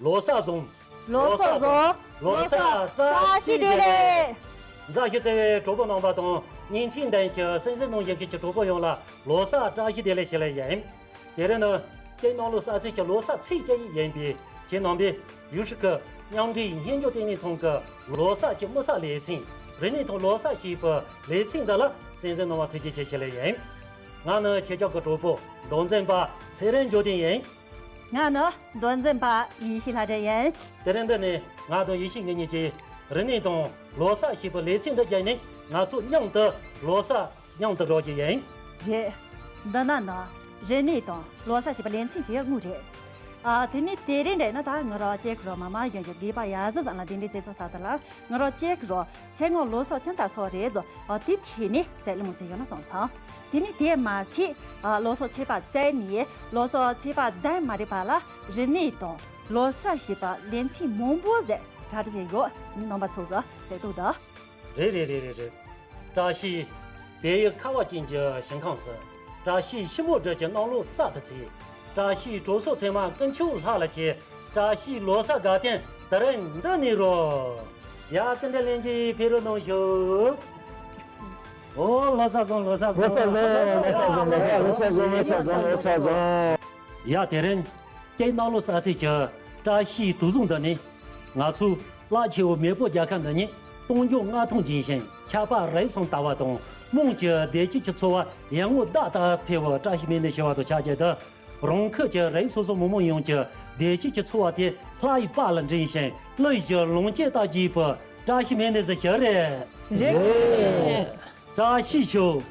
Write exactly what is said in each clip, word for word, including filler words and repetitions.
ལོ་གསར་བཟང་། ལོ་གསར་བཟང་། ལོ་གསར་བཀྲ་ཤིས་བདེ་ལེགས། མཛའ་བཤེས་བརྩེ་བའི་གྲོགས་པོ་རྣམ་པ་དང་བརྙན་འཕྲིན་མདུན་གྱི་གསན་གཟིགས་གནང་མཁན་གྱི་གྲོགས་པོ་ཡོངས་ལ་ལོ་གསར་བཀྲ་ཤིས་བདེ་ལེགས་ཞུ་ལེ་ཡིན། དེ་རིང་ནི་སྐྱེས་སྣང་ལོ་གསར་ཚེས་ཀྱི་ལོ་གསར་ཚེས་བཅུ་ཡིན་པས་ཁྱེད་རྣམ་པས་ཡུལ་ཤུལ་གྱི་མཉམ་འབྲེལ་སྙན་ཞུ་ལྟེ་གནས་ཚང་གི་ལོ་གསར་གྱི་དམིགས་བསལ་ལེ་ཚན་རིག་གནས་དང་ལོ་གསར་ཞེས་པའི་ལེ་ཚན་འདི་ལ་གསན་གཟིགས་གནང་བ་ཐུགས་རྗེ་ཆེ་ཞུ་ལེ་ཡིན། ང་ནི་ཁྱེད་ཅག་གི་གྲོགས་པོ་མདོ་འཛིན་པ་ཚེ་རིང་འབྱོར་ལྡན་ཡིན། ང་ནི་མདོ་འཛིན་པ་ཡེ་ཤེས་ལྷ་སྒྲོན་ཡིན། དེ་རིང་འདི་ནས་ང་དང་ཡེ་ཤེས་ངེད་གཉིས་ཀྱིས་རིག་གནས་དང་ལོ་གསར་ཞེས་པའི་ལེ་ཚན་འདི་བརྒྱུད་ནས་ང་ཚོ་མཉམ་དུ་ལོ་གསར་མཉམ་དུ་སྒྲོག་རྒྱུ་ཡིན། རེད། འདི་ན་ནི་རིག་གནས་དང་ལོ་གསར་ཞེས་པའི་ལེ་ཚན་གྱི་དངོས་རེད། ཨ། དེ་ནས་དེ་རིང་འདྲ་ན་ད་ང་རང་ཅེག་རོ་མ་མ་ཡོང་རྒྱུ་དགོས་པ་ཡ་ཟི་ཙམ་ལ་དེ་འདྲའི་རྩེ་ཚོ་ས་དེ་ལ་ང་རང་ཅེག་རོ་ཚེ་སྔོན་ལོ་གསར་ཁྱིམ་ཚང་སོགས་རེད་ཟོ། ཨ། དེ་ཐད་ནས་རྩེ་ལི་མོ་ཚེ་ཡོང་ན་སོང་ཚང་། དེ་ནས་དེ་མ་ཚད། ཨ། ལོ་གསར་ཚེས་པ་བཙལ་ནས་ལོ་གསར་ཚེས་པ་ལྡན་མ་རེད་པ་ལ་རིག་གནས་དང་ལོ་གསར་ཞེས་པ་ལེ་ཚན་མང་པོ་ཟེར་གྲ་སྒྲིག་བྱས་ཡོད། རྣམ་པ་ཚོ་གི་རྩེ་ཏོག་ད། རེད་རེད་རེད་རེད་རེད། བཀྲ་ཤིས་བལ་ཡུལ་ཁ་བ་ཅན་གྱི་ཞིང་ཁམས་སུ། བཀྲ་ཤིས་ཤིང་མོ་སྦྲུལ་གྱི་གནམ་ལོ་གསར་དུ་ཚེས། བཀྲ་ཤིས་གྲོ་སོག་ཚེར་མ་ཀུན་མཆོག་ལྷ་ལ་བཅས། བཀྲ་ཤིས་ལོ་གསར་དགའ་སྟོན་དེ་རིང་འདི་ནས་རོལ། ཡ་ཀུན་འདྲ་ལྷན་རྒྱས་ཕེབས་རོགས་གནང་ཞུ། ཨོ་ལོ་གསར་བཟང་ལོ་གསར་བཟང་། ལོ་གསར་བཟང་ལོ་གསར་བཟང་ལོ་གསར་བཟང་། ཡ་དེ་རིང་སྐྱེས་གནམ་ལོ་གསར་ཚེས་ཀྱི་བཀྲ་ཤིས་དུས་བཟང་འདི་ནས། ང་ཚོས་རླབས་ཆེ་བའི་མེས་པོ་རྒྱལ་ཁབ་འདི་ཉིད་སྟོང་རྒྱུ་ལྔ་ཐུང་འབྱིན་ཞིང་ཆར་པ་རེག་ཟུང་ལྟ་བ་དང་དམངས་ཀྱི་བདེ་སྐྱིད་ཀྱི་འཚོ་བ་ཡར་ངོའི་ཟླ་ལྟར་འཕེལ་བའི་བཀྲ་ཤིས་སྨོན་འདུན་ཞུ་བ་དང་ཆབས་ཅིག་ཏུ། རང་ཁུལ་གྱི་རིགས་སོ་སོ་མི་མང་ཡོངས་ཀྱི་བདེ་སྐྱིད་ཀྱི་འཚོ་བ་དེ་ལྷ་ཡི་དཔལ་ལ་འདྲེན་ཞིང་ཀླུ་ཡི་ལོངས་སྤྱོད་ལྟར་རྒྱས་པའི་བཀྲ་ཤིས་སྨོན་འདུན་ཞུ་རྒྱུ་རེད། རེད། བཀྲ་ཤིས་ཤོག་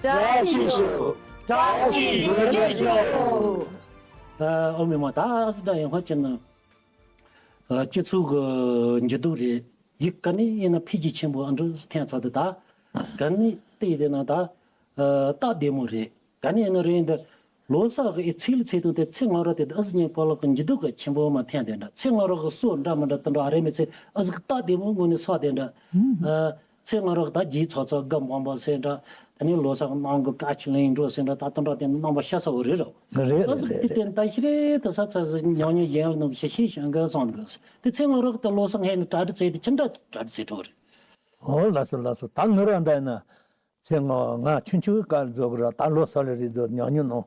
བཀྲ་ཤིས་ཤོག་བཀྲ་ཤིས་བདེ་ལེགས་ཤོག་ཨ། ཨོ་མི་མ་ད་ཨ་སི་ད་ཡང་ཧ་ཅི་ན། ཨ། སྤྱི་ཚོགས་ཀྱི་འགྱུར་ལྡོག་རེད། ཡིག་ག་ནས་ཡིན་ན་འཕེལ་རྒྱས་ཆེན་པོ་ཨ་འདྲ་ཐོན་ཚར་དུས་ད། ག་ནས་བལྟས་བསྡད་ན་ད། ཨ། སྟབས་བདེ་མོ་རེད། ག་ནས་ཡིན་ན་རེད་འདི། ལོ་གསར་གི་ཨེ་ཚེས་ལ་ཚེས་དང་དེ་ཚེ་སྔ་རོལ་དེ་ཨ་ཟི་ཉིན་པ་ལོག་གི་འགྱུར་ལྡོག་གི་ཆེན་པོ་མ་ཐོན་དེ་འདྲ། ཚེ་སྔ་རོལ་གི་སྲོལ་འདྲ་མི་འདྲ་དེ་འདྲ་ཨ་རེ་མི་ཚེ་ཨ་ཟི་གི་སྟབས་བདེ་མོ་ངོས་ནས་སོགས་དེ་འདྲ། ཨ། ཚེ་སྔ་རོལ་གི་ད་རྗེས་ཚོགས་ཚོགས་སྒམ་བང་བ་ཟེར་འདྲ། དེ་ནས་ལོ་གསར་གི་ནང་གི་བཀའ་ཆོས་ལེན་འགྲོ་ཟེར་འདྲ། ད་དེ་འདྲ་དེ་རྣམ་པ་ཤ་ཚ་བོ་རེད་རོ། རེད་རེད་རེད། དེ་ད་ཤི་རེད་དེ་ས་ཚ་ཟི་ཉང་ཉོ་ཡན་ལ་ནུབ་ཤི་ཤི་ཞང་གི་སོང་གི། དེ་ཚེ་སྔ་རོལ་གི་ད་ལོ་གསར་ངས་ནི་གྲ་སྒྲིག་བྱས་དེ་ཅི་འདྲ་གྲ་སྒྲིག་བྱས་འགྲོ་རེད། ཨོ་ལགས་སོ་ལགས་སོ། ད་ངུ་ར་འདྲ་ཡིན་ན། ཚེ་སྔ་ང་ཆུང་ཆུང་སྐབས་རྫོགས་གི་ར། ད་ལོ་སོ་ལེ་རེད་རྫོགས་ཉོ་ཉོ་ནོ།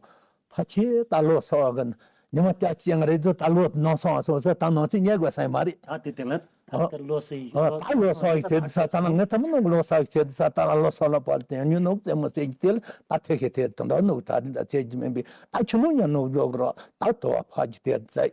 ཕ་ཆེ་ད་ལོ་སོ་གི་ཉི་མ་བཅུ་གཅིག་རེད་རྫོགས། ད་ལོ་ནང་སོང་སོ་སོ་ད་ནང་ཚིག་ཉལ་དགོས་ས་ཡིན་མ་རེད། ད་དེ་དེ་ལ་ད་ལྟ་ལོ་སི་ཡིན། ད་ལོ་སོ་ཡི་ཚེ་འདི་ས་ད་ལ་ངས་ཐ་མ་ནོ་གི་ལོ་སོ་ཡི་ཚེ་འདི་ས་ད་ལ་ལོ་སོ་ལ་པར་དེ་ཉོ་ནོ་རྩེད་མོ་རྩེ་གི་དེ་ལ་ད་ཐེ་ཤེ་ཐེ་དུ་འདྲ་ནོ་གི་གྲ་དེ་འདྲ་ཚེ་གི་མིན་པས། ད་ཆུ་ནོ་ཉོ་ནོ་རྫོགས་གི་ར། ད་དོ་བ་ཕ་གི་དེ་རྩེ།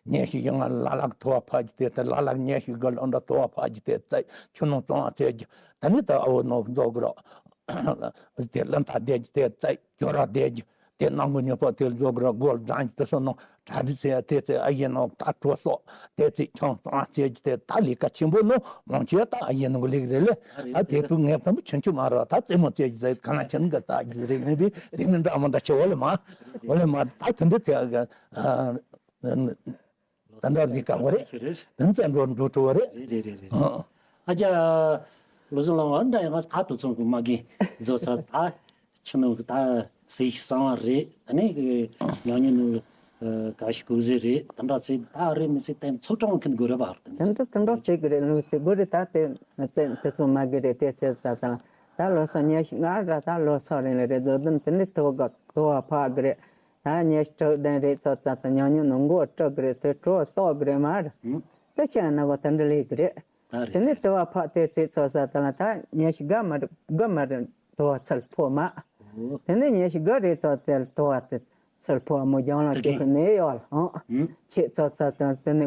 ཉལ་ཤི་ཡང་ལ་ལག་དོ་བ་ཕ་གི་དེ་རྩེ། ལ་ལག་ཉལ་ཤི་གི་ལོ་འདྲ་དོ་བ་ཕ་གི་དེ་རྩེ། ཆུ་ནོ་ཙོང་ཚེ་གི་ད་ནི་ད་ཨོ་ནོ་རྫོགས་གི་ར། དེ་ལ་མཐའ་དེ་གི་དེ་རྩེ། གྱོ་ར་དེ་གི་དེ་ནང་གི་ཉོ་པ་དེ་རྫོགས་གི་ར། སྒོ་འགྲམ་གི་དེ་སོ་ནོ་གྲ་སྒྲིག་ཚེ་དེ་ཚེ་ཨ་ཡེ་ནོ་ད་གྲོ་སོ་དེ་ཚེ་ཁྱང་ཙང་ཚེ་གི་དེ་ད་ལས་ཀ་ཆེན་པོ་ནོ་མང་ཆེ་ད་ཨ་ཡེ་ནོ་གི་ལས་རེད་ལེ། ཨ་དེ་དུ་ངས་ཕམ་ཆུང་ཆུང་མ་ར། ད་རྩེད་མོ་ཚེ་གི་ཚེ་ག་ན་ཆེན་གི་ད་གི་རེད་མིན་པས། དེ་མིན་འདྲ་མ་འདྲ་ཆེ་བ་ལེ་མ་བ་ལེ་མ། ད་དུ་འདི་ཚེ་གི་ཨ། ད་འདྲ་འདི་ག་བ་རེད། དོན་ཚན་འགྲོ་འགྲོ་འགྲོ་བ་རེད། རེད་རེད་རེད་རེད། ཨ་ཅག་ལོ་ཟིན་ལ་བ་འདྲ་ཡང་ད་དུ་ཚོང་གི་མ་གི་བཟོ་ཚ་ད་ཆུ་ནང་གི་ད་སྲིད་གསང་བ་རེད། ད་ནས་གི་ཉང་ཉུང་ནང་ག་ཞིག་གོ་ཟེ་རེད། ད་འདྲ་ཚེ་ད་རེད་མི་ཚེ་ད་ཚོ་གྲངས་མཁན་དགོས་རེད་བ། ད་འདྲ་ད་འདྲ་ཚེ་གི་རེད་ལུགས་ཚེ་དགོས་རེད། ད་དེ་དེ་ཚོ་མ་གི་རེད། དེ་ཚེ་ཚ་དང་ད་ལོ་སོ་ཉེ་ཞིག་ང་ར་ད་ལོ་སོ་རིང་ལ་རེད། བཟོ་དོན་དེ་ནི་དོ་ག་དོ་བ་ཕ་གི་རེད། ད་ཉེ་ཞིག་དྲུག་ལྡན་རེད། ཚོ་ཚ་དང་ཉང་ཉུང་ནང་མགོ་དྲུག་གི་རེད། དེ་གྲོ་སོག་གི་རེད་མ་རེད། དེ་ཅན་ན་གོ་དེ་འདྲ་ལས་གི་རེད། ད་རེད། དེ་ནི་དོ་བ་ཕ་དེ་ཚེ་ཚོ་ས་དང་ད་ཉེ་ཞིག་ག་མ་རེད་ག་མ་རེད། དོ་བ་ཚལ་ཕོ་མ། ཨོ། དེ་ནི་ཉེ་ཞིག་ག་རེད་ཚོ་དེ་དོ་བ་དེ་ཚལ་ཕོ་མོ་རྒྱང་ལ་དེ་ཁོ་ནས་ཡོད་ལ་ཨང་། ཆེ་ཚོ་ཚ་དང་དེ་ནི་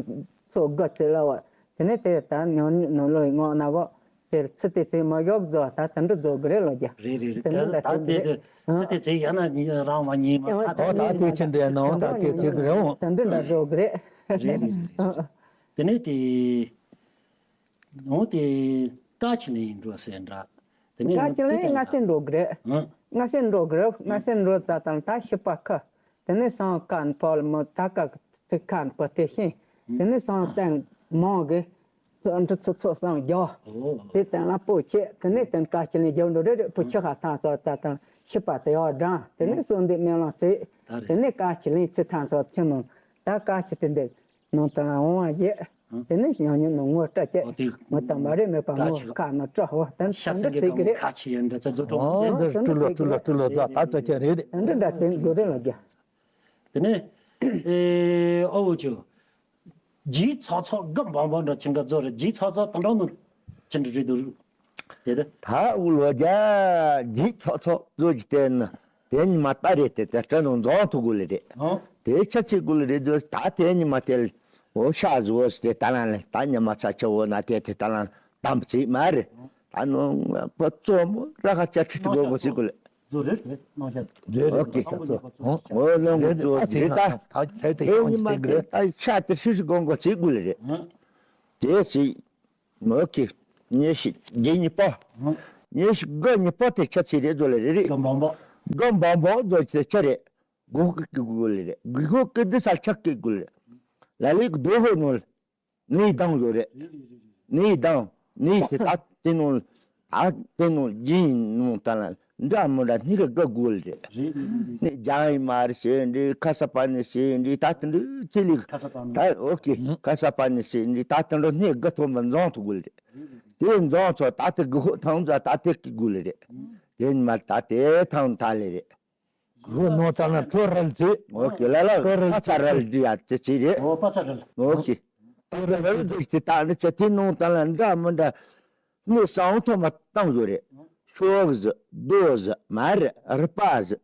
ཚོ་ག་ཚེ་ལ་བ་དེ་ནི་དེ་ད་ཉོ་ཉོ་ལོ་ཡི་ངོགས་ན་གོ་དེར་ཚི་དེ་ཚེ་མ་ཡོག་བཟོ་ད་དེ་འདྲ་བཟོ་གི་རེད་ལོ་རྒྱ། རེད་རེད་རེད། དེ་འདྲ་ད་དེ་དེ་ཚི་དེ་ཚེ་ཡང་ན་རང་མ་ཉིད་མ་ཨོ་ད་དེ་ཚེ་ཆེན་དེ་ནོ་ད་དེ་ཚེ་གི་རེད་འོང་། དེ་འདྲ་འདྲ་བཟོ་གི་རེད། རེད་རེད་རེད། དེ་ནས་དེ། འོ་དེ་བཀའ་ཆོས་ལེན་འགྲོ་ཟེར་འདྲ། དེ་ནས་བཀའ་ཆོས་ལེན་སྔ་སེ་འགྲོ་གི་རེད། ཨང་། སྔ་སེ་འགྲོ་གི་རེད། སྔ་སེ་འགྲོ་ཙ་དང་ད་ཤི་པ་ཁ། དེ་ནས་སང་ཀན་པོལ་མོ་ད་ཀ་ཏི་ཀན་པོ་དེ་ཤིང་། དེ་ནས་སང་ཏན་མོང་གི། ཚོ་འབྲི་ཚོ་ཚོ་བསམ་རྒྱག་ཨོ། དེ་དང་ལ་པོ་ཆེ་དེ་ནས་དེ་ནས་ཀ་ཆི་ལིང་རྒྱབ་འགྲོ་རེ་རེ་པོ་ཆི་ཧ་ཐང་ཚོ་ད་དང་ཤི་པ་དེ་ཡོ་འབྲང་དེ་ནས་གསོན་འདེབས་སྨོན་ལམ་བརྩེགས། ད་རེད། དེ་ནས་ཀ་ཆི་ལིང་ཚེ་ཐང་ཚོ་ཆི་མོ་ད་ཀ་ཆི་དེ་འདེབས་ནང་དུ་ལ་འོང་བ་ཡེ། དེ་ནས་ཉོ་ཉོ་ནང་ངོ་སྤྲ་བཅད་ཨོ་དེ་ངོ་དང་མ་རེད་མེད་པ་ད་ངོ་ཆི་ཁ་ནང་སྤྲ་ཧོ་དེ་ནས་ཤ་དེ་སེང་འདྲ་གི་བརྩེགས་ཀི་ག་མོ་རེད། ཁ་ཆི་ཡོད་འདྲ་ཚ་ཛོ་ཀྲོ་ཨོ་དེ་ནས་དེ་ཀྲུ་ལོ་ཀྲུ་ལོ་ཀྲུ་ལོ་ཛ་ད་སྤྲ་ཆ་རེད་རེད། དེ་འདྲ་འདྲ་བརྩེགས་དགོས་རེད་ལ་རྒྱ། དེ་ནས་ཨེ་ཨོ་བོ་ཆུ། ལྗིད་ཚག་ཚག་སྒམ་བང་བང་འདྲ་ཅིང་ག་ཛོ་རེད། ལྗིད་ཚག་ཚག་དང་འདྲ་ནོ་ཅི་འདྲ་རེད་འདུག་དེ་དེ། ད་འུ་ལོ་རྒྱ་ལྗིད་ཚག་ཚག་ཛོ་ཅི་དེ་ན་དེ་ཉི་མ་ལྟ་རེད་དེ་དེ་སྐྲ་ནང་འཛོང་ཐུག་དགོས་ལེ་རེད། ཨོ། དེ་ཆ་ཚིག་དགོས་ལེ་རེད་ཛོ་ད་དེ་ཉི་མ་དེ་ལ་འོ་ཤ་ཟོ་སི་དེ་ད་ལ་ལེ་ད་ཉི་མ་ཚ་ཆ་འོ་ན་དེ་དེ་ད་ལ་དམ་ཚིག་མ་རེད། ད་ནོ་པ་ཙོ་མོ་ར་ཁ་ཆ་ཁྲི་ཁྲི་དགོས་དགོས་ཚིག་དགོས་ལེ། ཛོ་རེད་དེ་ནང་ཤ། རེད་རེད་ཨོ་ཁེ། ཨོ་ལོ་ངོ་ཛོ་རེད་ད། དེ་ཉི་མ་དེ་ད་ཤ་དེ་ཧྲི་ཧྲི་དགོས་དགོས་ཚིག་དགོས་ལེ་རེད། དེ་ཚིག་ཨོ་ཁེ། ཉེ་ཤི་རྒྱལ་གཉིས་པ། ཉེ་ཤི་དགའ་གཉིས་པ་དེ་ཆ་ཚིག་རེད་ཛོ་ལེ་རེད་རེད། དགའ་འབངས་པ། དགའ་འབངས་པ་ཛོ་ཆེ་ཆ་རེད། དགོས་ཀི་ཀི་དགོས་ལེ་རེད། དགོས་ཀི་ཀི་འདི་ས་ཆ་ཀི་དགོས་ལེ། ལ་ལི་གི་རྡོ་ཧོ་ནོ་ལེ། ནི་དང་ཡོད་རེད། ནི་དང་ནི་དེ་ད་དེ་ནོ་ད་དེ་ནོ་རྒྱུན་ནོ་ད་ལ་འདྲ་མི་འདྲ་ནི་གི་དགའ་དགོས་ལེ་རེད། ནི་རྒྱ་ཡི་མ་རེད་ཟེར་འདི་ཁ་ས་པ་ནི་ཟེར་འདི་ད་དེ་འདྲ་ཚེ་ལི་ད་ཨོ་ཁེ་ཁ་ས་པ་ནི་ཟེར་འདི་ད་དེ་འདྲ་ནི་དགའ་ཐོག་མི་འཛོང་ཐུག་དགོས་ལེ་རེད། དེ་འཛོང་ཚོ་ད་དེ་དགུ་ཧོ་ཐང་ཚོ་ད་དེ་ཀི་དགོས་ལེ་རེད། དེ་ནི་མ་ད་དེ་ཐང་ད་ལེ་རེད། གོ་ནོ་ཙ་ན་ཁྲོ་རལ་ཙེ། ཨོ་ཁེ་ལ་ལ་ཁྲོ་རལ་པ་ཙ་རལ་འདི་ཡ་ཙེ་ཙེ་རེད། ཨོ་པ་ཙ་རལ། ཨོ་ཁེ། པ་ཙ་རལ་འདི་ཙེ་ད་ནི་ཙེ་དེ་ནོ་ཙ་ན་འདྲ་མི་འདྲ། ནི་སང་ཐོ་མ་བཏང་ཡོད་རེད། ཤོག་ཟི་རྡོ་ཟི་མ་རི་རི་པ་ཟི།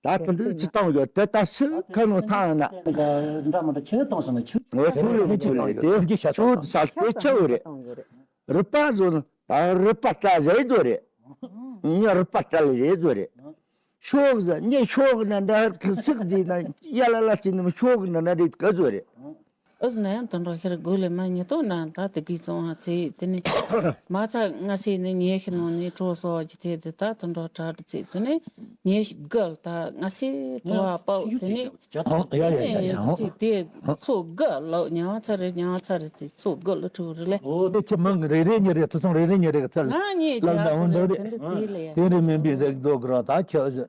ད་དེ་འདི་ཙི་བཏང་ཡོད་དེ་ད་སུ་ཁ་ནོ་ཐང་ན། འདྲ་མི་འདྲ་ཁྱེད་བཏང་སོང་ན་ཆུ། ཨོ་ཆུ་ལེ་མི་ཆུ་ལེ་དེ་ཆུ་ས་དེ་ཆུ་རེད། རི་པ་ཟི་ད་རི་པ་བཀྲ་ཟེ་ཟོ་རེད། ཉ་རི་པ་བཀྲ་ལེ་རེད་ཟོ་རེད། ཤོག་ཟ་ཉེ་ཤོག་ན་འདྲ་ཁི་སིག་ཟི་ན་ཡ་ལ་ལ་ཙི་ནི་ཤོག་ན་ན་རེད་ག་ཟོ་རེད། ཨུ་ཟི་ན་ཡང་དུད་འགྲོ་ཤར་དགོས་ལེ་མ་ཉེ་དོ་ན་ད་དེ་གི་བཙོང་བ་ཚེ་དེ་ནི་མ་ཚ་ང་སི་ནི་ཉེ་ཤི་ནོ་ནི་གྲོ་སོ་གི་དེ་དེ་ད་དུད་འགྲོ་གྲ་དེ་ཚེ་དེ་ནི་ཉེ་ཤི་གལ་ད་ང་སི་དོ་བ་པའོ་དེ་ནི། ཡ་ཡ་ཡ་ཡ་ཧོ། ཚིག་དེ་ཚོ་དགའ་ལོ་ཉ་བ་ཚ་རེ་ཉ་བ་ཚ་རེ་ཚིག་ཚོ་དགའ་ལོ་ཁྲུ་རེ་ལེ། ཨོ་དེ་ཁྱི་མང་རེ་རེ་ཉེ་རེ་ཐུ་སོང་རེ་རེ་ཉེ་རེ་གི་ཚ་ལེ། ང་ཉེ་ལག་ད་འོན་དོ་རེ། དེ་རེ་མིན་པའི་རེག་དོ་གི་ར་ད་ཁྱི་ཨོ་ཟི་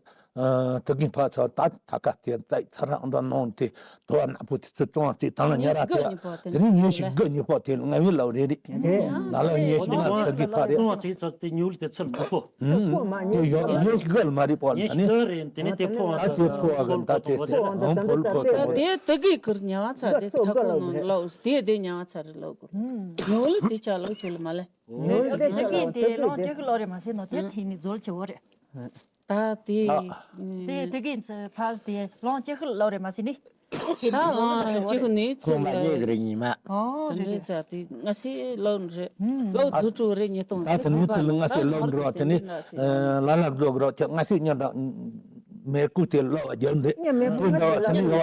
དུ་གིན་ཕ་ཚ་ད་ད་ཀ་དེ་ཙའི་ཚ་ར་འདྲ་ནོན་དེ་དོ་ན་པོ་དེ་ཚུ་ཏོང་དེ་ད་ལ་ཉ་ར་དེ་དེ་ནི་ཉེ་ཤི་དགའ་ཉེ་པོ་དེ་ང་བི་ལ་རེ་རེ་ན་ལ་ཉེ་ཤི་ང་དུ་གིན་ཕ་རེ། ཏོང་དེ་ཚ་དེ་ཉུལ་དེ་ཚུར་མ་པོ། དེ་ཡོ་ཉེ་ཤི་གལ་མ་རེད་པོ་ལ་ནི། ཨ་དེ་ཕོ་བ་གི་ད་དེ་ཚེ་ཨོ་ཕོལ་ཕོ་དེ་མོ་ཕོལ་ཕོ་དེ་མོ་དེ། དེ་གི་ཁུར་ཉ་བ་ཚ་དེ་ཐ་ཀོ་ནང་ལོག་དེ་དེ་ཉ་བ་ཚ་རེ་ལོག་གོ། ཉོ་ལི་དེ་ཆ་ལོ་ཆེ་ལ་མ་ལེ། དེ་གི་དེ་ལོང་ཅེ་ཁི་ལོ་རེ་མ་སེ་ནོ་དེ་ཐི་ནི་ཛོལ་ཆེ་བོ་རེ། ད་དེ་དེ་དེ་གི་ཚེ་ཕ་དེ་ལོང་ཅེ་ཁི་ལོ་རེ་མ་སེ་ནི། ད་ལ་ཅི་གུ་ནི་ཚུར་ཁོང་མ་ཉེ་གི་རེད་ཉི་མ། ཨོ་དེ་རེད་རེད། ཚ་དེ་ང་སི་ལོ་རེད། ལོ་དུ་ཕྲུ་རེད་ཉེ་སྟོང་ད་དེ་ནི་ཚུར་ལ་ང་སི་ལོ་འགྲོ་དེ་ནི་ལ་ལ་རྡོ་འགྲོ་དེ་ང་སི་ཉ་འདྲ་མེ་ཀུ་དེ་ལོ་བ་རྒྱབ་འདི་དེ་འདྲ་བ་དེ་ནི་ཡོ་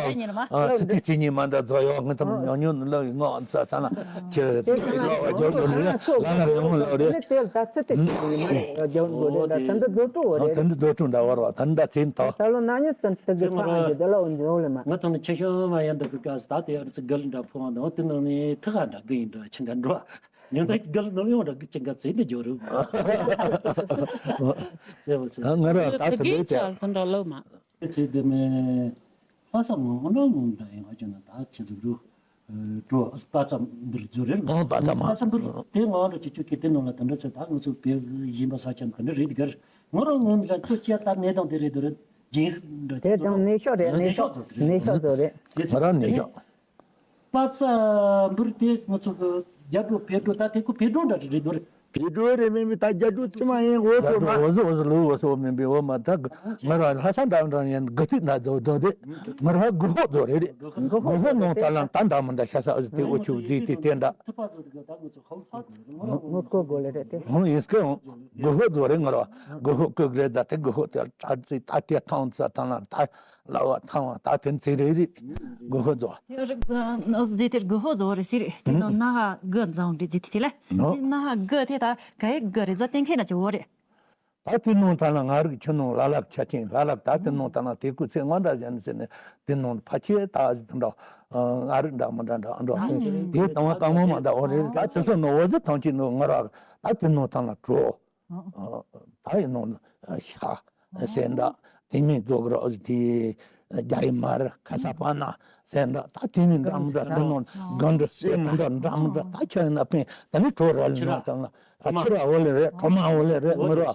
ཨ་ཚི་ཏི་ཚི་ཉི་མ་འདྲ་ཛོ་ཡོ་ང་ཚོ་ཉོ་ཉོ་ལོ་ཡི་ངོ་ཨ་ཚ་ཚ་ན་ཁྱེད་ཚི་ལོ་བ་རྒྱབ་འདི་ལ་ལ་རེ་མོ་ལོ་རེད། དེ་ལ་ད་ཚི་ཏི་ཚི་ཉི་མ་རྒྱབ་འགྲོ་རེད་ད་དེ་འདྲ་རྡོ་ཕྲུ་བ་རེད། དེ་འདྲ་རྡོ་ཕྲུ་འདྲ་བ་ར་དེ་འདྲ་ཚི་ཏོ། ད་ལོ་ན་ཉི་ཚན་དེ་གི་ཕ་ཨ་ཡི་དེ་ལ་འོ་ཉོ་ལེ་མ། ང་དང་ནི་ཆེ་ཤོས་མ་ཡན་དུ་གི་ག་ས་ད་དེ་ཨར་ཙི་གལ་འདྲ་ཕོ་བ་དང་དེ་ནང་ནས་ཐི་ཁ་འདྲ་གི་ཡིན་འདྲ་ཆེ་འགའ་འགྲོ། ཉོན་ཐག་གལ་ནང་ཡོང་འདྲ་གི་ཆེ་འགའ་ཚེ་འདི་འཇོ་རུ། ཚེ་བ་ཚེ། ང་ར་ད་དེ་དེ་ལས་ཆ་དེ་འདྲ་ལོ་མ། ཚེ་དེ་མེ། ལྷ་ས་ངོ་ངོ་འདྲ་ངོ་འདྲ་ཡིན་བ་ཅོ་ན་ད་ཆེ་ཟུག་རུ། འགྲོ་པ་ཙམ་འབུར་འཇོ་རེ་རུ། ཨོ་པ་ཙམ་པ་ཙམ་འབུར་དེ་ང་ར་ཅོ་ཅོ་གི་དེ་ནང་ལ་དེ་འདྲ་ཚེ་ད་ང་ཚོ་བེ་ཡིན་པ་ས་ཆ་དེ་འདྲ་རེད་གར། ང་ར་ངོ་འདྲ་ཅོ་ཅེ་ད་ནས་དང་དེ་རེད་དོ་རེད། ཇིང་འདྲ་དེ་དང་ནས་ཤོག་རེད། ནས་ཤོག་ཚོ་རེད། ནས་ཤོག་ཚོ་རེད། དེ་ཚོ་ང་རང་ནས་ཤོག་པ་ཙམ་འབུར་དེ་ང་ཚོ་གི་རྒྱ་འགྲོ་བེ་འགྲོ་ད་དེ་ཁོ་བེ་འགྲོ་འདྲ་རེད་དོ་རེད། བེ་འགྲོ་རེད་མིན་མིན་ད་རྒྱ་འགྲོ་དེ་མ་ཡིན་འོ་དོ་མ། འོ་ཟོ་འོ་ཟོ་ལུ་འོ་ཟོ་མིན་པའི་འོ་མ་ད་ང་རང་ལྷ་ས་འདྲ་འདྲ་ཡིན་གི་དུས་ན་ཟོ་དོ་རེད། ང་རང་གི་ཧོ་ཟོ་རེད་རེད། གི་ཧོ་ནང་ད་ལ་ད་འདྲ་མི་འདྲ་ཤ་ས་འོ་ཟོ་དེ་འོ་ཆུ་ཟི་དེ་དེ་འདྲ། ངོ་ཐོག་གོ་ལེ་རེད་དེ། ཧོ་ཡིན་སྐད་འོ་གི་ཧོ་ཟོ་རེད། ང་རང་གི་ཧོ་གི་རེད་ད་དེ་གི་ཧོ་དེ་ད་ཚི་ད་དེ་ཐང་ཚ་ཐང་ལ་ད། ལ་བ་ཐང་བ་ད་དེ་ཚེ་རེ་རེ། གོ་ཧོ་ཛོ། ཟི་དེར་གོ་ཧོ་ཛོ་རེ་སི་རེ། དེ་ནོ་ན་ཧ་གོ་ཛང་རེ་ཟི་དེ་དེ་ལ། ནོ། དེ་ན་ཧ་གོ་དེ་ད་ག་ཡེ་གོ་རེ་ཛ་ཏེན་ཁེ་ན་ཅི་བོ་རེ། ད་དེ་ནང་ད་ན་ང་རིག་ཆུ་ནང་ལ་ལབ་ཆ་ཅན་ལ་ལབ། ད་དེ་ནང་ད་ན་དེ་ཀུ་ཚེ་ང་འདྲ་ཟེར་ནས་ཟེར་ནས་དེ་ནང་ཕ་ཆེ་ད་ཟེར་དུ་འདྲ། ང་རིག་འདྲ་མི་འདྲ་འདྲ་འདྲ། ཨ་ནི་དེ་དང་བ་དཀའ་མོ་མ་འདྲ་འོ་རེད། ད་དེ་ཚོ་ནང་འོ་ཟེར་ཐང་ཆེ་ནང་ང་རག་ད་དེ་ནང་ད་ན་གྲོ། ད་ཡིན་ནོ་ཤ་ཟེར་འདྲ། དེ་མིན་རྫོགས་རོགས་དེ་རྒྱ་ཡི་མར་ཁ་ས་པ་ན་ཟེར་འདྲ། ད་དེ་ནི་འདྲ་མི་འདྲ་དེ་ནོ་གང་འདྲ་ཟེར་མི་འདྲ་འདྲ་མི་འདྲ། ད་ཁྱོད་ཡིན་ན་ཕན་ད་ནི་གྲོ་ར་ལི་ནོ་དང་ལ་ད་ཕྱི་ར་འོ་ལེ་རེད། གྲོ་མ་འོ་ལེ་རེད། མི་རོ་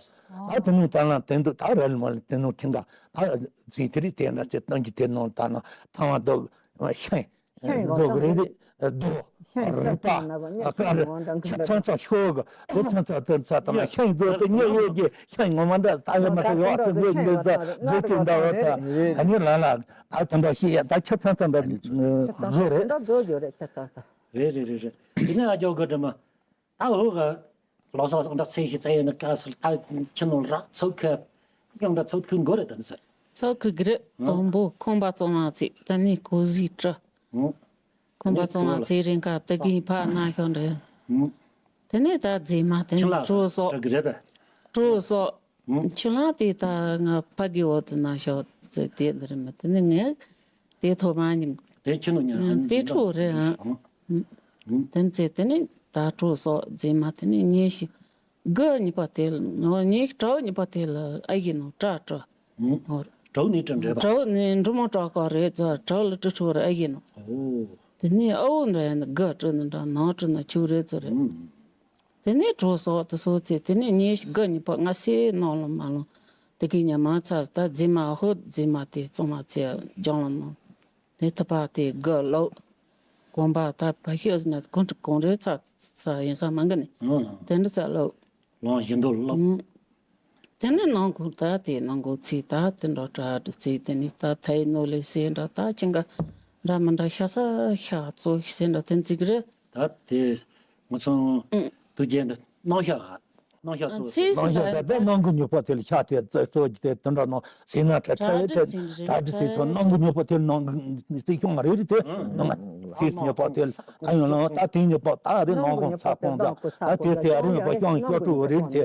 ད་དེ་ནོ་དང་ལ་དེ་འདུག་ད་ར་ལི་མ་ལི་དེ་ནོ་ཁྱིམ་ག་ད་ཟིན་དེ་རིགས་དེ་འདྲ་ཟེར་སྟོན་གྱི་དེ་ནོ་ད་ན་ཐང་བ་དོ་ཤིང་། ཤིང་གི་རྡོ་གི་རེ་རེ་རྡོ་རུས་པ་དཀར་ཆ་ཚང་ཚང་ཤོག་གི་རྡོ་ཚང་ཚང་དེ་ཚ་དང་ཤིང་རྡོ་དེ་ཉེ་ཡོད་ཀྱི་ཤིང་ངོ་མ་འདྲ་ད་ཡོད་མ་ཐག་ཡོད་ཚེ་ངོས་འདི་ཚ་རྡོ་ཅིག་འདྲ་བ་ད་ཨ་ནི་ལ་ལ་ད་དེ་འདྲ་ཤེས་ཡ་ད་ཆ་ཚང་ཚང་འདྲ་རྡོ་རེད། རྡོ་རྡོ་རེད་ཆ་ཚང་ཚང་། རེད་རེད་རེད་རེད། དེ་ནས་ཨ་ཇོ་གི་དྲི་མ། ད་འོ་ག་ལོ་སོགས་འདྲ་ཚེ་ཞིག་ཚེ་ཡིན་ན་དཀའ་སུ་ད་ཁྱི་ནོར་རག་ཚོགས་ཁ་ཡང་འདྲ་ཚོགས་ཁུལ་འགོ་རེད་དམ་ཟེར། ཚོགས་ཁུལ་གི་རེད། དང་པོ་ཁང་པ་བཙོང་བ་ཚེ་ད་ནི་གོ་ཟི་སྤྲི། ཁང་པ་བཙོང་བ་ཚེ་རིང་ཁ་ད་གིན་ཕ་ན་ཤོག་འདྲ། དེ་ནས་ད་རྫས་མ་དེ་ནས་གྲོ་སོགས། གྲོ་སོགས། ཁྱི་ལ་དེ་ད་ང་ཕ་གི་འོག་ཏུ་ན་ཤོག་ཚེ་དེ་འདི་རེད་མ་དེ་ནས་ངས། དེ་ཐོག་མ་ཉིན། དེ་ཁྱི་ནོ་ཉ་ཨ་ནི་དེ་ཁྲོ་རེད་ཨ། དེ་ཚེ་དེ་ནི་ད་ཁྲོ་སོགས་རྫས་མ་དེ་ནི་ཉེ་ཞིག་དགུ་གཉིས་པ་དེ་ལ་ནོ་ཉེ་དྲའོ་གཉིས་པ་དེ་ལ་ཨ་ཡིན་ནོ་དྲ་དྲ། དྲའོ་ནི་དྲ་འདྲེས་པ། དྲའོ་ནི་འབྲུ་མོ་དྲ་ག་རེད་ཙ་དྲའོ་ལ་དྲི་ཁྲོ་རེད་ཨ་ཡིན་ནོ། དེ་ནི་ཨ་འོ་འདྲ་ཡ་ནི་དགུ་དྲི་ནི་འདྲ་ནང་དྲི་ནི་ཆུ་རེད་ཙ་རེད། དེ་ནས་གྲོ་སོགས་དེ་སོགས་ཚེ་དེ་ནས་ཉིན་ཞིག་དགུ་གཉིས་པ་ང་སེ་ནང་ལ་མ་ལོང་། དེ་གི་ཉ་མ་ཚ་ད་རྫི་མ་ཧོ་རྫི་མ་དེ་གཙང་མ་ཚེ་ལྗང་ལ་མ། དེ་ཐུབ་པ་དེ་དགུ་ལོ། གོམ་པ་ད་ཕ་ཤི་ཨ་ཟི་ན་གོང་དྲུག་གོང་རེ་ཚ་ཚ་ཡིན་ས་མ་འགི་ནི། དེ་འདྲ་ཚ་ལོ། ལོང་བཞི་འདོད་ལོ། དེ་ནས་ནང་ཁུལ་ད་དེ་ནང་ཁུལ་ཚེ་ད་དེ་འདྲ་གྲ་དྲི་ཚེ་དེ་ནས་ད་ཐའི་ནོ་ལེ་སེ་འདྲ་ད་ཅིང་ག་འདྲ་མི་འདྲ་ཤ་ས་ཤ་ཚོ་ཤི་སེ་འདྲ་དེ་འཛིག་རེད། ད་དེ་ང་ཚོ་ཨུ། དུས་རྒྱུན་དུ་སྣང་ཤ་ག་སྣང་ཤ་ཨ་གཙོ་ཚེ་སྣང་ཤ་ད་ད་སྣང་གི་མྱུག་པ་དེ་ལ་ཤ་དེ་རྩི་གཙོ་གི་དེ་དུ་འདྲ་ནང་ཟས་ན་ཁྲ་ཁྲ་ཁྲ་ཁྲ་ཁྲ་དེ་ཚོ་སྣང་གི་མྱུག་པ་དེ་ལ་ནང་གི་རྩི་ཤོང་རེ་རེ་དེ་ནང་ཚེ་མྱུག་པ་དེ་ལ་ད་ཡང་ལ་ད་དེ་མྱུག་པ་ད་རེ་ནང་གོང་ཚ་གོང་ད་ད་དེ་ཚེ་ཨ་རེ་མྱུག་པ་ཤོང་ཤོ་ཀྲུ་རེ་རེ་དེ།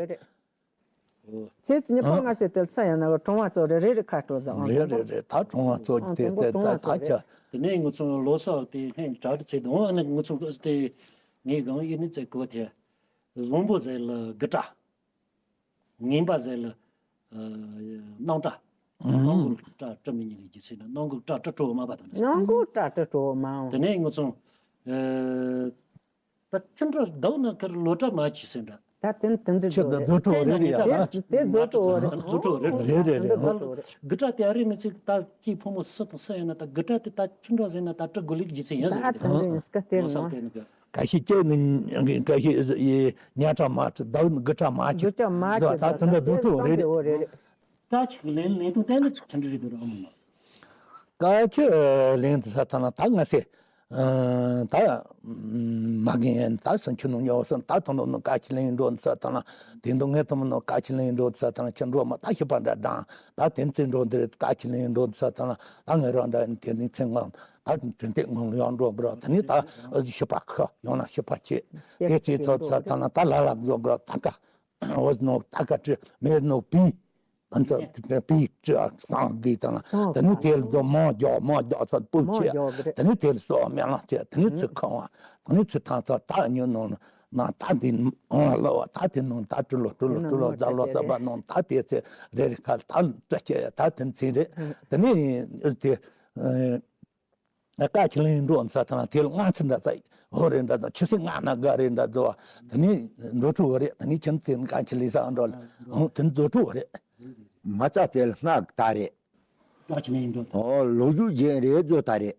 ཚེ་ཉི་པ་ལྔ་ཤོས་དེ་ས་ཡ་ན་ག་གྲོང་བ་ཚོ་རེ་རེ་རེ་ཁ་སྤྲོད་ཟ་ཨང་རེད་རེད་རེད། ད་གྲོང་བ་ཚོ་ཨང་དེ་དེ་ད་ད་ཆ། དེ་ནས་ང་ཚོ་ལོ་སར་དེ་ཧེང་གྲ་སྒྲིག་བྱེད་དང་ཨ་ནི་ང་ཚོ་དེ་ངའི་གང་ཡིན་ནི་ཚེ་གོ་དེ་བཟང་པོ་ཟེར་ལ་དགུ་སྐྲ། ངན་པ་ཟེར་ལ་སྣང་སྐྲ། སྣང་གུ་སྐྲ་སྐྲ་མི་ཉིད་ལ་རྒྱུ་ཚེ་ན་སྣང་གུ་སྐྲ་སྐྲ་སྤྲོ་མ་པ་དང་། སྣང་གུ་སྐྲ་སྐྲ་སྤྲོ་མ་འོང་། དེ་ནས་ང་ཚོ། ད་ཁྱིམ་གྲོ་ཟླ་བ་ན་ཁར་ལོ་གྲ་མ་བྱས་ཟེར་འདྲ། ད་དེ་དེ་འདྲ་ཁྱེད་ད་རྡོ་ཁྲོ་རེ་རེ་ཡ་ལ། དེ་རྡོ་ཁྲོ་རེ་རེད། རྡོ་ཁྲོ་རེ་རེད། རེད་རེད་རེད། དགུ་སྐྲ་དེ་ཨ་རི་ནི་ཚིག་ད་ཅིག་ཕོ་མོ་སུ་དང་སུ་ཡིན་ན་ད་དགུ་སྐྲ་དེ་ད་ཁྱིམ་གྲོ་ཟེར་ན་ད་སྐྲ་དགུ་ལིག་ཇི་ཚེ་ཡིན་ཟེར། ད་དེ་འདྲ་ཡིན་སྐད་དེ་ལོ་སར་དེ་ནི་གི། ཀ་ཤི་ཀྱེ་ནི་ཀ་ཤི་ཉ་གྲ་མ་ཁྲི་ཟླ་བ་ནི་དགུ་སྐྲ་མ་ཁྲི། དགུ་སྐྲ་མ་ཁྲི་ད་དེ་འདྲ་རྡོ་ཁྲོ་རེ་རེད། ཀ་ཆི་ལེན་ལེན་དུ་བསྟན་ན་ཆི་འདྲ་རེད་འདུག་ར་མོ། ཀ་ཆི་ལེན་དུ་ས་ཐ་ན་ད་ང་སེ། ད་མ་རྒན་ད་སུན་ཆུ་ནུ་ཉོ་སོན་ད་ཐོ་ནུ་ནུ་ཀ་ཆི་ལེན་འགྲོ་ས་ཐ་ན་དེ་འདུག་ངས་ཐོ་མ་ནུ་ཀ་ཆི་ལེན་འགྲོ་ས་ཐ་ན་ཆི་འགྲོ་མ་ད་ཤི་པ་འདྲ་དང་ད་དེ་ཚེ་འགྲོ་འདི་རེད། ཀ་ཆི་ལེན་འགྲོ་ས་ཐ་ན་ད་ངས་རང་འདྲ་དེ་ནི་ཚེ་ངང་ད་དྲིན་ཏེ་ངང་ཡང་འགྲོ་གི་ར་ད་ནི་ད་ཤི་པ་ཁ་ཡང་ན་ཤི་པ་ཆེ་དེ་ཚེ་ཚོ་ས་ཐ་ན་ད་ལ་ལ་འགྲོ་གི་ར་ད་ཀ་འོ་ནོ་ད་ཀ་ཏྲི་མེ་ནོ་པི། ང་ཚོ་དེ་པི་ཅི་ཨ་སང་གི་དང་དེ་ནི་དེ་ལ་མོ་རྒྱོག་མོ་རྒྱོག་ཚོ་པུ་ཆེ་དེ་ནི་དེ་ལ་སོ་མེ་ལང་ཆེ་དེ་ནི་ཚུ་ཁང་བ་དེ་ནི་ཚུ་ཐང་ཚོ་ད་ཉོ་ནོ་ན་ད་དེ་ཨང་ལོ་བ་ད་དེ་ནོ་ད་ཀྲུ་ལོ་ཀྲུ་ལོ་ཀྲུ་ལོ་ཛ་ལོ་ས་བ་ནོ་ད་དེ་ཚེ་རེ་རེ་ཁ་ད་ཀྲ་ཆེ་ད་དེ་ཚེ་རེ་དེ་ནི་དེ། ཀ་ཆི་ལེན་འགྲོ་ས་དང་དེ་ལ་ལྔ་ཚིག་འདྲ་ཙ་ཧོ་རེ་འདྲ་དང་ཆུ་སྲིན་ལྔ་ན་དགའ་རེ་འདྲ་ཛོ་བ་དེ་ནི་འགྲོ་ཁྲུ་བ་རེད། དེ་ནི་ཁྱིམ་ཚེ་ཀ་ཆི་ལེ་ས་འགྲོ་ལ་ཧོ་དེ་ནི་ཛོ་ཁྲུ་བ་རེད། མ་རྩ་དེ་ལ་སྔགས་ད་རེད། ཀ་ཆི་ལེན་འགྲོ་ཨོ་ལོ་རྒྱུས་རྒྱན་རེད་ཛོ་ད་རེད།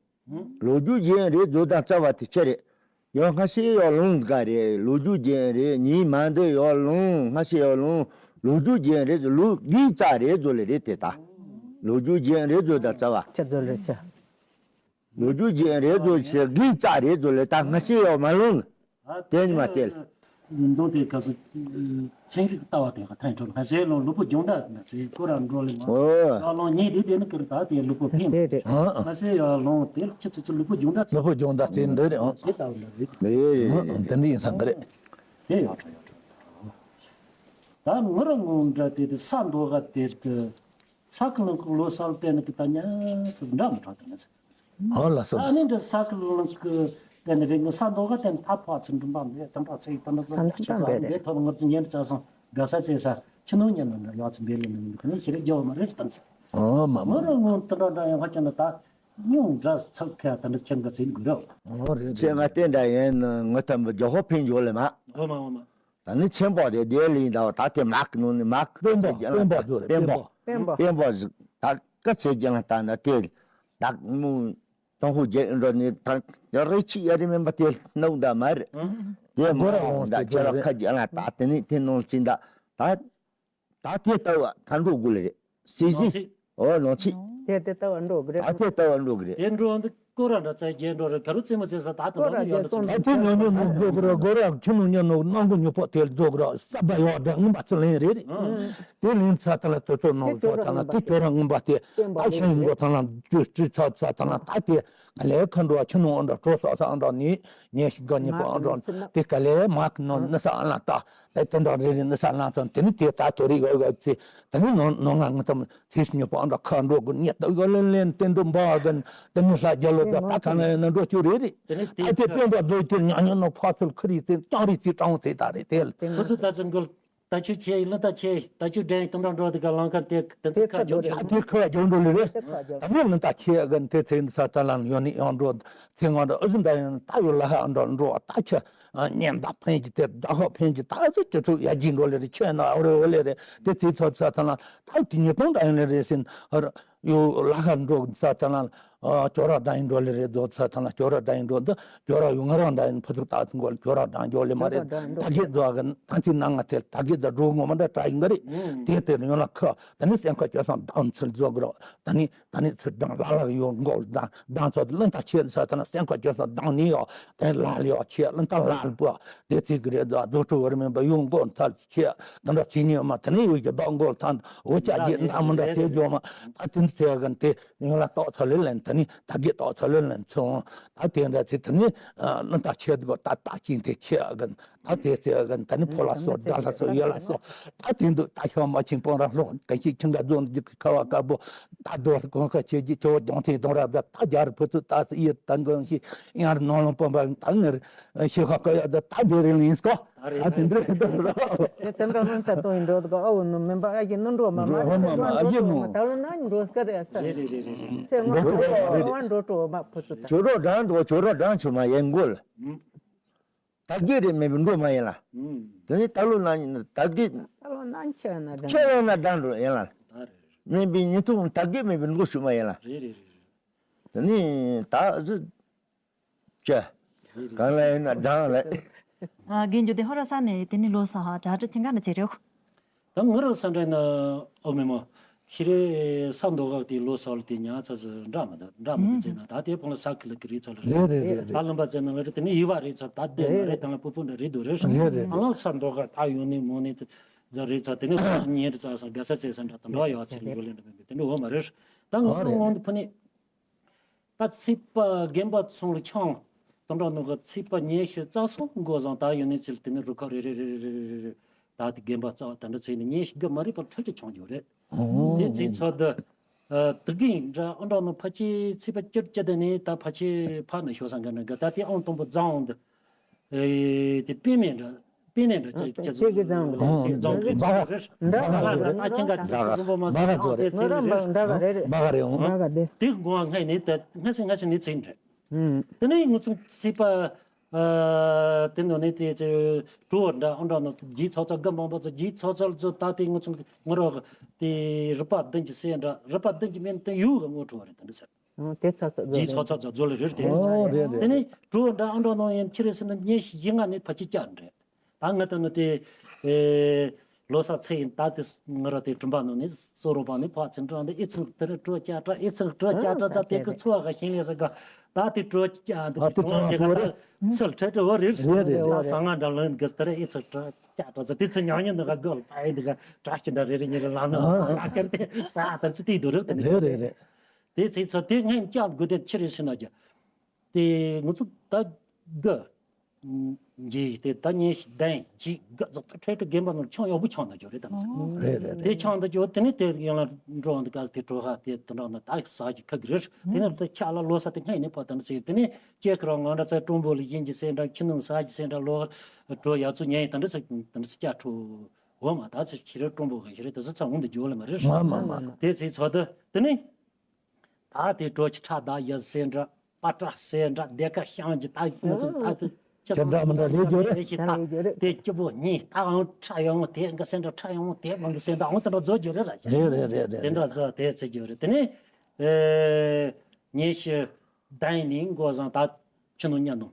ལོ་རྒྱུས་རྒྱན་རེད་ཛོ་དང་རྩ་བ་དེ་ཆེ་རེད། ཡང་སྔ་ཤེས་ཡོ་ལུང་དགའ་རེད། ལོ་རྒྱུས་རྒྱན་རེད། ཉིན་མ་འདི་ཡོ་ལུང་སྔ་ཤེས་ཡོ་ལུང་ལོ་རྒྱུས་རྒྱན་རེད་ཛོ་ལུ་གི་རྩ་རེད་ཛོ་ལེ་རེད་དེ་ད། ལོ་རྒྱུས་རྒྱན་རེད་ཛོ་དང་རྩ་བ། ཆེ་ཛོ་ལེ་ཆེ། ལོ་རྒྱུས་རྒྱན་རེད་ཟོ་ཞེས་གིས་ཙག་རེད་ཟོ་ལེ་ད་ང་ཤེས་ཡོད་མ་ལོང་། དེ་ཉི་མ་དེ་ལ། མདོ་དེ་ག་སུ་ཚན་རིག་ལྟ་བ་དེ་ག་ཐན་ཁྲོ་ང་ཤེས་ལོ་ལུ་པོ་སྦྱོང་ད་ང་ཚེ་ཁོ་ར་འགྲོ་ལེ་མ། ཨོ། ལ་ལོང་ཉེ་དེ་དེ་ནི་ཀིར་ད་དེ་ལུ་པོ་ཕིན། རེད་རེད། ང་ཤེས་ཡོད་ལོང་དེ་ལ་ཁྱི་ཚེ་ཚེ་ལུ་པོ་སྦྱོང་ད་ཚེ། ལུ་པོ་སྦྱོང་ད་ཚེ་འདི་རེད་ཨང་། དེ་ལྟ་བུ་འདྲ་རེད། རེད་རེད་རེད། དེ་འདི་ཡིན་ས་འདི་རེད། དེ་ཡོད་འགྲོ་ཡོད་འགྲོ། ད་ ད་ངུ་ར་ངུ་འདྲ་དེ་དེ་ས་མདོ་ག་དེར་གི་ས་ཁུ་ལང་ཁུ་ལོ་སར་བལྟས་ནི་གི་ད་ཉ་ཚ་འདྲ་མི་གྲོགས་དེ་ན་ཚ། ཨོ་ལ་སོ་ད་ལ་ནི་འདྲ་ས་ཁུ་ལང་ཁུ་བལྟས་ནི་རེད། ངུ་ས་མདོ་ག་དེ་ད་ཕོ་ཚི་འགྲིམ་པ་མེད། ད་འདྲ་ཚེ་ད་འདྲ་ཚ་ད་ཆ་ཚ་འདྲ་མེད་ཐོག་ངུ་ཚི་ཉན་ཚ་སང་དགའ་ས་ཚེ་ས་ཆུ་ནུ་ཉན་ནི་འདྲ་ཡོད་ཚི་འབེ་ལི་ནི་ནི་གི་ནི་ཤི་རི་རྒྱ་བ་མ་རེད་དང་ཚ། ཨོ་མ་ངུ་མ་ར་ངུ་དེ་འདྲ་འདྲ་ཡང་ཁ་ཅན་ད་ཉུང་འདྲ་ཚ་ཁ་ད་འདྲ་ཆེན་ག་ཚིག་དགོས་རོགས། ཨོ་རེད་ཁྱེད་རེད། ང་བསྟན་འདྲ་ཡིན་ངུ་ཐམ་པ་རྒྱ་ཧོ་ཕིན་འཇོག་ལེ་མ། ཨོ་མ་ཨོ་མ། ད་ནི་ཆེན་པོ་དེ་དེ་ལིན་ད་ད་དེ་མག་ནུ་ནི་མག་དཔོན་པོ་དཔོན་པོ་བཟོ་རེད། དཔོན་པོ། དཔོན་པོ། དཔོན་པོ་ཟིག་ད་ཀ་ཚེ་ཀྱང་ད་ན་དེ་ད་མུ་ཏོང་ཧུ་རྒྱལ་འགྲོ་ནི་ད་རེ་ཆི་ཡ་རི་མེན་པ་དེ་ནུ་ད་མ་རེད། ཨང་། དེ་མ་སྒོ་ར་ལོངས་ད་ཏེ་ཆ་ལ་སྒོ་ར་ཁ་རྒྱ་ལ་ད་དེ་ནི་དེ་ནོ་ཅི་ད་ད། ད་དེ་ལྟ་བ་ད་འགྲོ་དགོས་ལེ་རེད། སྲིད་ནང་གཞི། ཚིག་ཨོ་ནང་ཚིག་དེ་དེ་ལྟ་བ་འགྲོ་དགོས་རེད། ད་དེ་ལྟ་བ་འགྲོ་དགོས་རེད། དེ་འགྲོ་འདི་སྐོར་ར་འདྲ་ཚ་རྒྱས་འགྲོ་རེད། ག་རུ་རྩེད་མོ་རྩེ་ས་ད་དེ་སྐོར་ར་ནང་རྒྱས་ཡོད་སོང་ཚོད། ད་དེ་ཉོ་ཉོ་ནོ་རྫོགས་ར་སྒོ་ར་ཁྱི་ནང་ཉོ་ནོ་ནང་གི་ཉོ་ཕོ་དེ་རྫོགས་ར་ས་བ་ཡོ་འདྲ་ངུ་མ་ཚ་ལེན་རེད་རེད། ཨང་། དེ་ལེན་ཚ་ད་ལ་དེ་ཚོ་ནང་ཚོ་ད་ལ་དེ་ཁྱོད་ར་ངུ་མ་དེ་ད་ཤ་ཡིན་གོ་ད་ལ་ཅུ་ཅི་ཚ་ཚ་ད་ལ་ད་དེ་ང་ལས་ཁ་འགྲོ་ཁྱི་ནང་འདྲ་གྲོ་ས་ས་འདྲ་ནི་ཉན་ཞིག་ག་ཉི་པོ་འདྲ་དེ་ག་ལས་མ་ཁ་ནང་ནི་ས་ཨ་ལ་ད། ད་དེ་འདྲ་རེ་རེ་ནི་ས་ལང་ཚང་དེ་ནི་དེ་ད་དོ་རི་ཡོད་ཡོད་ཚེ་དེ་ནི་ནོ་ནོ་ང་ངི་ཙམ་ཚེ་སི་ཉོ་པོ་འདྲ་ཁ་འགྲོ་དགོས་ཉེ་ད་ཡོད་ལེན་ལེན་དེ་འདུ་འབའ་གན་དེ་ནི་ལྷ་རྒྱལ་ལོ་ད་ད་ག་ན་ཡོད་ན་འགྲོ་ཆུ་རེ་རེ། དེ་ནི་དེ་ཨ་དེ་ཁ་དཔོན་པ་རྫོགས་དེ་ཉག་ཉག་ནོ་ཕ་ཚུལ་ཁི་རི་ཚེ་ཀྱང་རི་ཚེ་གྲང་ཚེ་ད་རེ་དེ་ལ། ཁོ་ཚོ་ད་ཙམ་གོལ་ད་ཆུ་ཆེ་ལ་ད་ཆེ་ད་ཆུ་འདྲེན་དུམ་ར་འགྲོ་དེ་ག་ལང་ཁ་དེ་དེ་ཚོ་ཁ་འཇོག་ཆུ་ཨ་དེ་ཁ་འཇོག་འགྲོ་ལེ་རེ། ད་ནི་ལ་ད་ཆེ་གན་དེ་ཚེ་ས་ད་ལ་ཡོད་ནི་ཡང་འགྲོ། ཚེ་སྔོན་དུ་ཨུ་ཟུ་འདྲ་ཡང་ད་ཡོད་ལ་ཧ་འདྲ་འགྲོ་ད་ཆ་ཉན་ད་ཕན་གྱི་དེ་ད་ཧོ་ཕན་གྱི་ད་ཨུ་ཟུ་ཅི་ཐུག་ཡ་གྱི་འགྲོ་ལེ་རེ་ཆོས་ན་ཨོ་རེ་ཨོ་ལེ་རེ་དེ་ཚེ་ཚོ་ས་ཐ་ན་ད་དེ་ཉིས་སྟོང་འདྲ་ཡང་ལེ་རེ་སིན་ཡོད་ལ་ཧ་འགྲོ་ས་ཐ་ན་ཅོ་ར་འདྲ་ཡང་འགྲོ་ལེ་རེ་རྫོགས་ས་ཐ་ན་ཅོ་ར་འདྲ་ཡང་འགྲོ་འདི་ཅོ་ར་ཡོད་ང་རང་འདྲ་ཡང་ཕུ་ཐུག་ད་ཚུ་འགོ་ཅོ་ར་འདྲ་འགྲོ་ལེ་མ་རེ་ད་གེ་རྫོགས་གི་ད་ཚེ་ན་ང་ཐེ་ད་གེ་ད་འགྲོ་ངོ་མ་འདྲ་ད་ཡིན་ག་རེ་དེ་དེ་ཡོད་ལ་ཁ་ད་ནི་སེམས་ཁ་ཅོ་སང་ད་ཚུ་རྫོགས་གི་རོ་ད་ནི། ད་ནི་ཚུར་སྦྲང་ལ་ལག་ཡོང་མགོ་སྦྲང་སྦྲང་ཚོ་ལུང་ཐག་ཆོད་ས་ཐ་ན་སེམས་ཁ་ཆོད་ས་སྦྲང་ནི་ཡོ་དེ་ལ་ལ་ཡོ་ཆེ་ལུང་ཐག་ལ་ལ་པོ་དེ་ཚིག་གི་རེད་ད་རྫོགས་ཁྲོ་བར་མིན་པ་ཡོང་མགོ་ཐལ་ཆེ་ད་འདྲ་ཚིག་ཉི་མ་ད་ནི་ཡོད་ཀྱི་བདག་མགོ་ཐང་འོ་ཅག་རྒྱས་འདྲ་མི་འདྲ་དེ་འཇོག་མ་ད་དེ་ཚེ་ག་དེ་ཡོང་ལ་ཏོག་ཚ་ལེ་ལན་ད་ནི་ད་གི་ཏོག་ཚ་ལེ་ལན་ཚོང་ད་དེ་འདྲ་ཚེ་ད་ནི་ལུང་ཐག་ཆོད་གོ་ད་ད་ཅིང་དེ་ཆེ་ག་ད་དེ་ཚེ་ག་ད་ནི་ཕོ་ལ་སོ་དགྲ་ལ་སོ་ཡོ་ལ་སོ་ད་དེ་འདུག་ད་ཤོ་མ་ཆིན་པོ་ར་ལོ་ག་ཤི་ཆིན་ག་རྫོང་འཇུག་ཁ་བ་དཀར་པོ། ད་རྡོ་གོང་ཁ་ཆེ་རྒྱུ་ཆོ་ལྗོངས་ཐེངས་གཏོང་རབ་ད་ད་རྒྱ་རུ་ཕུ་ཚུ་ད་སི་ཡི་ད་འགོ་ཤི་ཡང་རུ་ནང་ལོང་པོ་འབའ་ད་ངར་ཤི་ཁ་ཀ་ཡ་ད་ད་འདི་རིང་ལིན་སྐོ་ད་དེ་འདྲ་རེད་ད་རོ། དེ་དེ་འདྲ་ལོན་ད་དོ་ཡིན་འགྲོ་ད་ཨ་བུ་ནུ་མེན་པ་ཨ་ཡི་ནུ་འགྲོ་མ་མ་འགྲོ་མ་མ་ཨ་ཡི་ནུ་ད་ལོ་ན་འགྲོ་སྐ་རེད་ས་རེད་རེད་རེད་རེད། ཚེ་ང་འགྲོ་འགྲོ་མ་ཕུ་ཚུ་ད་ཇོ་རོ་དྲང་འགྲོ་ཇོ་རོ་དྲང་ཆུ་མ་ཡན་གོ་ལ། ད་གི་རེ་མེད་པའི་འགྲོ་མ་ཡིན་ལ། ཨུམ། དེ་ནི་ད་ལོ་ན་ད་གི་ད་ལོ་ན་ཆེ་ན་དང་ཆེ་ཡང་ན་དང་འགྲོ་ཡིན་ལ། ད་རེད་རེད། མེད་པའི་ཉིན་ཐུང་ད་གི་མེད་པའི་འགྲོ་ཞུ་མ་ཡིན་ལ། རེད་རེད་རེད་རེད། དེ་ནི་ད་གཟི་ཅེ། རེད་རེད། གང་ལ་ཡིན་ན་དང་ལ། ཨ་རྒན་གྱི་དེ་ཧོ་ར་ས་ནས་དེ་ནི་ལོ་ས་ཧ་དྲ་དྲི་ཐེངས་ག་ནས་ཚེ་རེད། ད་ང་རང་ས་འདྲ་ན་ཨོ་མེ་མོ། ཤི་རེ་ས་མདོ་ཁག་དེ་ལོ་སོགས་ལ་དེ་ཉག་ཚ་ཟི་འདྲ་མི་འདུག་འདྲ་མི་འདུག་ཟེར་ན་ད་དེ་ཕོང་ལ་ས་ཁི་ལ་ཁི་རེད་ཚོ་ལ་རེད་རེད་རེད་རེད། ད་ལམ་པ་ཚེ་ནང་ལ་རེད་དེ་ནི་ཡི་བ་རེད་ཚོ་ད་དེ་མ་རེད་ད་ལ་ཕུ་ཕུ་འདྲ་རེད་འདུག་རེད་རེད་རེད། ཨ་ལ་ས་མདོ་ཁག་ད་ཡོང་ནི་མོ་ནི་ཟ་རེད་ཚོ་དེ་ནི་ཉེ་རེད་ཚ་ས་དགའ་ས་ཚེ་ས་འདྲ་དང་འདྲ་ཡོད་ཚེ་རེད་ཡོད་ལེ་འདྲ་མི་འདུག་དེ་ནི་འོ་མ་རེད། ད་ང་ཨོ་རང་རེད་དབང་དུ་ཕུ་ནི། ད་ཚིག་པ་རྒན་པ་ཚོང་ལ་ཆང་དང་འདྲ་ནོ་ག་ཚིག་པ་ཉེ་ཤི་རྩ་སོ་མགོ་བཟང་ད་ཡོད་ནི་ཚིལ་དེ་ནི་རུ་ཁ་རེ་རེ་རེ་རེ་རེ་རེ་ད་དེ་རྒན་པ་རྩ་བ་ད་འདྲ་ཚིག་ནི་ཉེ་ཤི་ག་མ་རེད་པར་ཁྲ་ཁྲ་ཆང་རྒྱུ་རེད། དེ་ཚིག་ཚོ་ད་དུ་གིན་འདྲ་ཨ་འདྲ་ནོ་ཕ་ཆེ་ཚིག་པ་ཅིར་ཅི་ད་ནི་ད་ཕ་ཆེ་ཕ་ན་ཤོ་སང་ག་ན་ག་ད་དེ་ཨང་དང་པོ་རྫང་འོང་ད། ཨེ་དེ་པེ་མེ་འདྲ། པེ་ནེ་འདྲ་ཅིག་ཅིག་ཅིག་གི་རྫང་རེད། དེ་རྫང་གི་ཅིག་རེད། འདྲ་ག་རེད། ད་ཆེན་ག་ཅིག་ཅིག་གོམ་པ་མ་ཟ་དེ་ཚིག་རེད། འདྲ་ག་རེད། འདྲ་ག་རེད། དེ་དགོང་ང་ནི་ད་ང་ཚོ་ང་ཚོ་ནི་ཚིག་རེད། དེ་ནས་ང་ཚོ་ཚིག་པ་དེ་ནོ་ནི་དེ་ཚེ་གྲོ་འདྲ་ཨ་འདྲ་ནོ་ཇི་ཚོ་ཚོ་གམ་པ་ཚོ་ཇི་ཚོ་ཚོ་ཚོ་ད་དེ་ང་ཚོ་ང་རོ་དེ་རུ་པ་བདུན་གྱི་སེ་འདྲ་རུ་པ་བདུན་གྱི་མིན་དེ་ཡུ་ག་ངོ་འཕྲོ་བ་རེད་ད་འདི་ཚེ། ཨོ་དེ་ཚ་ཚ་ཇི་ཚོ་ཚོ་ཚོ་ཛོ་ལེ་རེད་དེ། ཨོ་རེད་རེད། དེ་ནི་གྲོ་འདྲ་ཨ་འདྲ་ནང་ཡན་ཁྱི་རེ་སི་ནི་ཉེ་ཞི་ཡི་ང་ནི་ཕ་ཅི་ཅག་འདྲེ། ད་ང་ད་ནི་དེ་ཨེ་ལོ་ས་ཚེ་ཡིན་ད་དེ་ང་ར་དེ་གྲིམ་པ་ནང་ནི་སོ་རོ་པ་ནི་ཕ་ཚིན་ཀྲང་དེ་ཨི་ཚང་དེ་ནི་གྲོ་ཅག་ཏྲ་ཨི་ཚང་གྲོ་ཅག་ཏྲ་ཚ་དེ་ཀི་ཚོ་ག་ཤིང་ལེ་ས་ག་ད་དེ་གྲོ་ཅག་འདི་ཨ་དེ་གྲོ་ཅག་ཏྲ་ཚིལ་ཁྲ་ཁྲ་འོ་རེད། རེད་རེད། ད་ས་ང་འདྲ་ལོན་གི་དེ་རེ་ཨི་ཚང་གྲོ་ཅག་ཏྲ་ཚ་དེ་ཚི་ཉང་ཉང་ནི་ག་གོལ་ཕ་ཡི་འདི་ག་གྲ་ཅི་འདྲ་རེ་རེ་ཉི་རེ་ལ་ནི་ཨ་ཨ་ཀར་དེ་ས་ཨ་ཏར་ཚི་དེ་དུ་རེད་དེ་ནི་རེད་རེད་རེད། དེ་ཚེ་ཚོ་དེ་ངན་ཀྱང་དགོས་དེ་ཕྱི་རེ་ཕྱི་ན་རྒྱ། དེ་ང་ཚོ་ད་དགའ། འགྱིག་དེ་ད་ཉིན་ཞིག་གདན་གཅིག་དགུ་རྫོགས་ད་འཕྲལ་དུ་དགོན་པ་ནང་ཆང་ཡག་པོ་ཆང་ད་འཇོག་རེད་དམ་ཟེར། རེད་རེད་དེ་རེད། ཆང་ད་འཇོག་དེ་ནས་དེ་ཡང་ལ་འགྲོ་འདི་ག་དེ་གྲོ་ཧ་དེ་དེ་འདྲ་ན་ད་ཟ་ཞིག་ཁ་གི་རེད། དེ་ནས་ད་ཆ་ལ་ལོ་ས་དེ་སྔ་ནས་ཕོ་ད་འདྲ་ཟེར། དེ་ནས་སྐྱེ་ཁ་རང་ང་འདྲ་ཚེ་ཀྲུང་པོ་ལ་ཡིན་གྱི་སེ་འདྲ་ཁྱི་ནང་ཟ་གྱི་སེ་འདྲ་ལོ་གྲོ་ཡག་ཚུ་ཉན་ཡི་ད་འདྲ་ཟེར་ད་འདྲ་ཟེར་སྐྱ་ཁྲོ་འོ་མ་ད་ཚེ་ཁྱི་རེ་ཀྲུང་པོ་གི་ཁྱི་རེ་ད་ཟེར་ཚ་འོང་དུ་འཇོག་ལ་མ་རེད། མ་མ་མ་མ། དེ་ཚེ་ཚོ་ད་དེ་ནས། ད་དེ་གྲོ་ཆི་ཁྲག་ད་ཡ་སེ་འདྲ་པ་ཏྲ་སེ་འདྲ་སྡེ་ཁ་ཤང་གི་ད་ང་ཚོ་ད་དེ་ཁྱི་དེ་འདྲ་མི་འདྲ་ལས་རྒྱུ་རེད། ལས་ཤི་ད་དེ་སྐྱིད་པོ་གཉིས་ད་ཨང་ཁྲ་ཡོང་དེ་འགའ་སེ་འདྲ་ཁྲ་ཡོང་དེ་མང་གི་སེ་འདྲ་ཨང་དེ་འདྲ་བཟོ་རྒྱུ་རེད་ལ་ཁྱི་རེད་རེད་རེད་རེད། དེ་འདྲ་བཟོ་དེ་ཚེ་རྒྱུ་རེད། དེ་ནས་ཨེ་ཉེ་ཤི་ད་ཡིན་ནི་མགོ་བཟང་ད་ཁྱི་ནོ་ཉ་ནོ།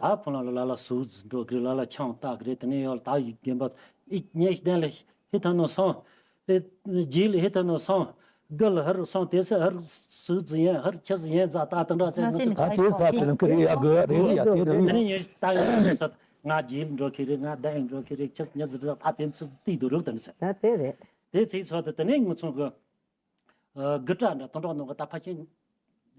ད་ཕུ་ལ་ལ་ལ་ལ་སུ་ཟི་འགྲོ་གི་རེད། ལ་ལ་ཆང་བཏགས་གི་རེད། དེ་ནས་ཡོད་ལ་ད་ཡིག་རྒན་པ་ཨི་ཉེ་ཤི་ལྡན་ལ་ཧི་ཐ་ནོ་སོང་། ཨེ་རྗེས་ལ་ཧི་ཐ་ནོ་སོང་། དགུ་ལ་ཧར་སོང་དེ་ཚེ་ཧར་སུ་ཟི་ཡན་ཧར་ཁྱི་ཟི་ཡན་ཛ་ད་དེ་འདྲ་ཚེ་ང་ཚོ་ད་དེ་ས་དེ་ལ་ཁི་རེ་ཡ་དགོས་རེད་ཡ་དེ་རེད། དེ་ནས་ཉེ་ཤི་ད་ཡོད་ཚེ་ང་རྗེས་ལ་འགྲོ་གི་རེད། ང་ད་ཡིན་འགྲོ་གི་རེད། ཁྱི་ཉ་ཟི་ཛ་ད་དེ་ཚེ་དེ་དུ་རུག་དེ་ནས་ཚེ་ད་དེ་རེད། དེ་ཚེ་ཚོ་དེ་དེ་ནས་ང་ཚོ་གི་ཨ་དགུ་གྲ་འདྲ་དོན་དག་ནང་གི་ད་ཕ་ཤིང་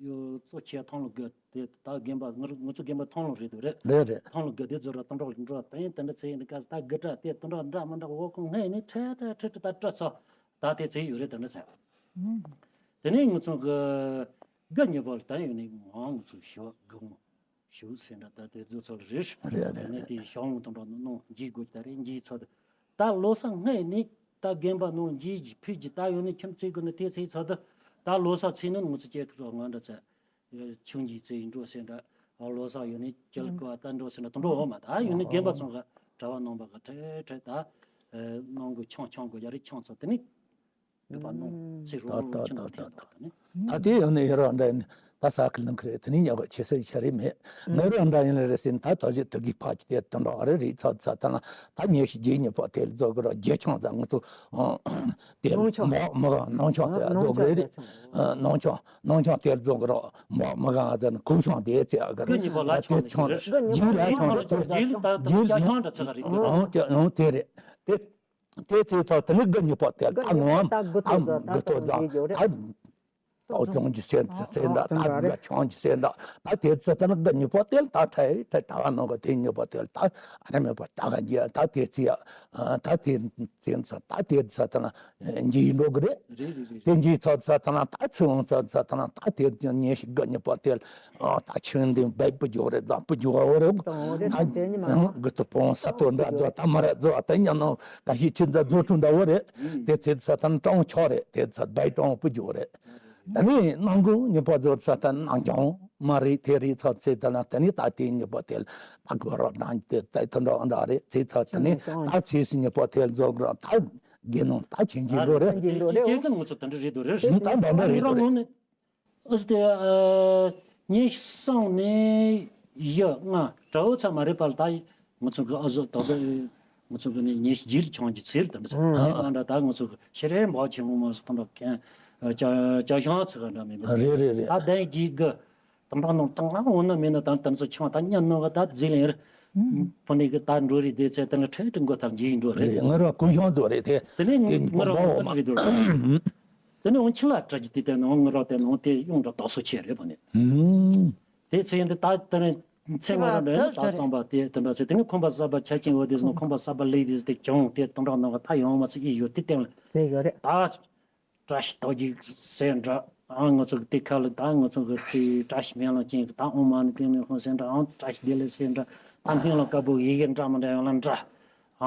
ཡོད་གཙོ་ཆེ་ཐང་ལུ་དགོས་དེ་ད་རྒན་པ་ང་ཚོ་རྒན་པ་ཐང་ལུ་རེད་འདུག་རེད། རེད་རེད། ཐང་ལུ་དགོས་དེ་ཚོ་ར་དོན་དག་འགྲོ་དེ་ཡིན་དེ་ག་ད་དགུ་གྲ་དེ་དོན་དག་འདྲ་མི་འདྲ་འོ་ཁོང་སྔས་ནས་ཁྲེ་ཁྲེ་ཁྲེ་ཁྲེ་ད་སྤྲད་ཚོ་ད་དེ་ཚེ་ཡོད་རེད་དེ་འདྲ་ཚེ། དེ་ནས་ང་ཚོ་གི་དགུ་ཉི་པོ་ལ་ད་ཡོད་ནས་ང་ང་ཚོ་ཞོ་དགུ་མོ། ཞུ་སེ་འདྲ་ད་དེ་ཚོ་ཚོ་རེད། རེད་རེད་ནས་རེད། དེ་ཞང་དང་འགྲོ་ནོ་འཇིག་དགོས་ཀྱི་ད་རེད། འཇིག་ཚོ་ད་ད་ལོ་གསར་སྔས་ནས་ད་རྒན་པ་ནོ་འཇིག་གི་ཕུད་ཀྱི་ད་ཡོད་ནས་ཁྱིམ་ཚེས་དགོས་ནས་དེ་ཚེས་ཚོ་ད་ད་ལོ་གསར་ཚེས་ནོ་ང་ཚོ་སྐྱེ་ཁུ་རོ་ང་འདྲ་ཚེ་ཆུང་འཇིག་ཚེས་འགྲོ་སེ་འདྲ་ལོ་གསར་ཡོད་ནས་སྐྱེལ་དགོས་ད་འགྲོ་སེ་འདྲ་དུ་འགྲོ་འོ་མ་ད་ཡོད་ནས་རྒན་པ་ཚོ་ག་གྲྭ་བ་ནང་པ་ག་ཁྲེ་ཁྲེ་ད་ནང་གི་ཆང་ཆང་དགོས་ཡ་རེད། ཆང་ཚོ་དེ་ནས། ད་ད་ད་ད་ད། ད་དེ་ཡང་ནི་ཡོ་རོ་འདྲ་ཡིན། ད་ས་ཁུལ་ནང་ཁུལ་རེད། དེ་ནི་ཉག་ག་ཆེ་སེ་ཆ་རེ་མེད། ང་རོ་འདྲ་ཡིན་ལ་རེ་སེ་ད་ད་ཞིག་དུ་གི་ཕ་ཅི་དེ་དང་འདྲ་རེ་རེ་ཚ་ཚ་ད་ན་ད་ཉེ་ཤི་རྗེས་ཉེ་པོ་དེ་རྫོགས་གི་རོ་རྗེས་ཆང་ཚ་ང་ཚོ་དེ་མོ་མོ་ག་ནང་ཆང་ཚ་རྫོགས་གི་རེད། ནང་ཆང་ནང་ཆང་དེ་རྫོགས་གི་རོ་མོ་མོ་ག་ཚ་ན་ཁུ་ཆང་དེ་ཚ་གི་རེད། ཉེ་པོ་ལ་ཆང་དེ་ཆང་རྗེས་ལ་ཆང་རེད། རྗེས་ལ་ཆང་རེད། དེ་རེད། དེ། དེ་ཚེ་ཚོ་དེ་ནི་དགུ་ཉི་པོ་དེ་ད་ངོ་ཨམ་དགུ་ཐོག་ཨམ་དགུ་ཐོག་ད་ད་ཨོ་ཆུང་གི་སེམས་ཚེ་ཚེ་འདྲ་ད་དགུ་ཆུང་གི་སེམས་འདྲ་ད་དེ་ཚེ་ད་ནི་དགུ་ཉི་པོ་དེ་ད་ཁྲེ་ཁྲེ་ད་ནང་གི་དེ་ཉི་པོ་དེ་ད་ཨ་ར་མེད་པ་ད་ག་ཉི་ད་དེ་ཚེ་ད་དེ་ཚེ་ད་དེ་ཚེ་ད་ན་འཇིག་འགྲོ་གི་རེད། རེད་རེད་རེད། དེ་འཇིག་ཚོ་ཚོ་ད་ན་ད་ཚེ་འོང་ཚོ་ཚོ་ད་ན་ད་དེ་ཚེ་ཉི་ཤི་དགུ་ཉི་པོ་དེ། ཨ་ད་ཆུང་འདི་བེད་པུ་འཇོག་རེད་ཙང་པུ་འཇོག་འོ་རེད། ད་འོ་རེད། ད་དེ་ཉི་མ་ང་གི་ཏུ་པོང་ས་ཏོ་འདྲ་རྫོགས་ད་མ་ར་རྫོགས་ད་ཉ་ནོ་ག་ཤི་ཆི་འཛའ་རྫོགས་ཁྲུང་འདྲ་འོ་རེད། དེ་ཚེ་ས་ཐན་ཀྲོང་ཆོག་རེད། དེ་ཚེ་བེད་ཀྲོང་པུ་འཇོག་རེད། ད་ནི་ནང་ཁུལ་ཉི་པོ་རྫོགས་ས་ཐན་ནང་ཀྱང་མ་རེད། དེ་རེད་ཚ་ཚེ་ད་ན་ད་ནི་ད་དེ་ཉི་པོ་དེ་ལ་ད་གོ་རོགས་ནང་དེ་ཚེ་ཐུན་འགྲོ་འདྲ་རེད། ཚེ་ཚ་ད་ནི་ད་ཚེ་སི་ཉི་པོ་དེ་རྫོགས་རོགས་ད་དགེ་ནོ་ད་ཆེན་གྱི་འགྲོ་རེད། ཆེན་གྱི་འགྲོ་རེད། ང་ཚོ་ད་འདྲ་རེད་འདུག་རེད། ད་ད་འདྲ་རེད་འདུག་རེད། ཨ་ཟི་དེ་ཨ་ཉིན་སང་ནས་བཞི་ལྔ་དྲ་བོ་ཚ་མ་རེད་པ་ལ་ད་ང་ཚོ་གི་ཨ་ཟི་ད་ཟི་ང་ཚོ་གི་ནས་ཉིན་བཞི་ལ་ཆང་གི་ཚེ་ལ་ད་འདྲ་ཟེར་ཨ་ཨ་འདྲ་ད་ང་ཚོ་གི་ཤེས་རན་འབའ་ཆེན་མོ་མ་ཟི་ད་འདྲ་གན་ཅ་ཅ་ཤང་ཚ་ག་འདྲ་མེད་པ་རེད་རེད་རེད། ད་ལྡན་གྱི་གི་ད་འདྲ་ནང་ད་ང་འོ་ན་མེད་ན་ད་ད་ཚོ་ཆང་ད་ཉམས་ནོ་ག་ད་རྫི་ལེན་རེད། ཕོ་ནི་གི་ད་འགྲོ་རེད་དེ་ཚེ་ད་ང་ཁྲེ་ཁྲེ་མགོ་ཐར་འཇིག་འགྲོ་རེད། རེད་ང་ར་ཀུ་ཤང་ཚོ་རེད་དེ་དེ་ནས་ང་ར་ཀུ་རེད་འདུག་དེ་ནས་འོང་ཕྱི་ལ་བཀྲ་རྒྱུ་དེ་དེ་ནས་འོང་ང་རོགས་དེ་ནས་འོང་དེ་ཡོང་འདྲ་དོགས་སོ་ཆེ་རེད་པ་ནི། དེ་ཚེ་ཡིན་དེ་ད་དེ་ནས་ཚེ་ང་རོགས་འདྲ་ཡོང་ད་ཙམ་པ་དེ་དེ་འདྲ་ཚེ་དེ་ནས་ཁོམ་པ་གསར་པ་ཆ་ཆེན་འོ་དེ་ནས་ཁོམ་པ་གསར་པ་ལེགས་དེ་དེ་གྱོང་དེ་དང་འདྲ་ནང་ག་ད་ཡོང་མ་ཚེ་ཨི་ཡོད་དེ་སྟེང་ལ་ཚེ་ཡོད་རེད་ད། བཀྲ་ཤིས་རྟགས་བརྒྱད་ཟེར་འདྲ། ཨང་ང་ཚོ་གི་དེ་ཁ་ལ་ད་ང་ཚོ་གི་དེ་བཀྲ་ཤིས་སྨོན་ལམ་ཅན་གི་ད་ཨོཾ་མ་ཎི་པདྨེ་ཧཱུྃ་ཟེར་འདྲ། ཨང་བཀྲ་ཤིས་བདེ་ལེགས་ཟེར་འདྲ། ད་སྨོན་ལམ་དཀར་པོ་ཡི་གེ་འདྲ་མི་འདྲ་ཡང་ལ་འདྲ།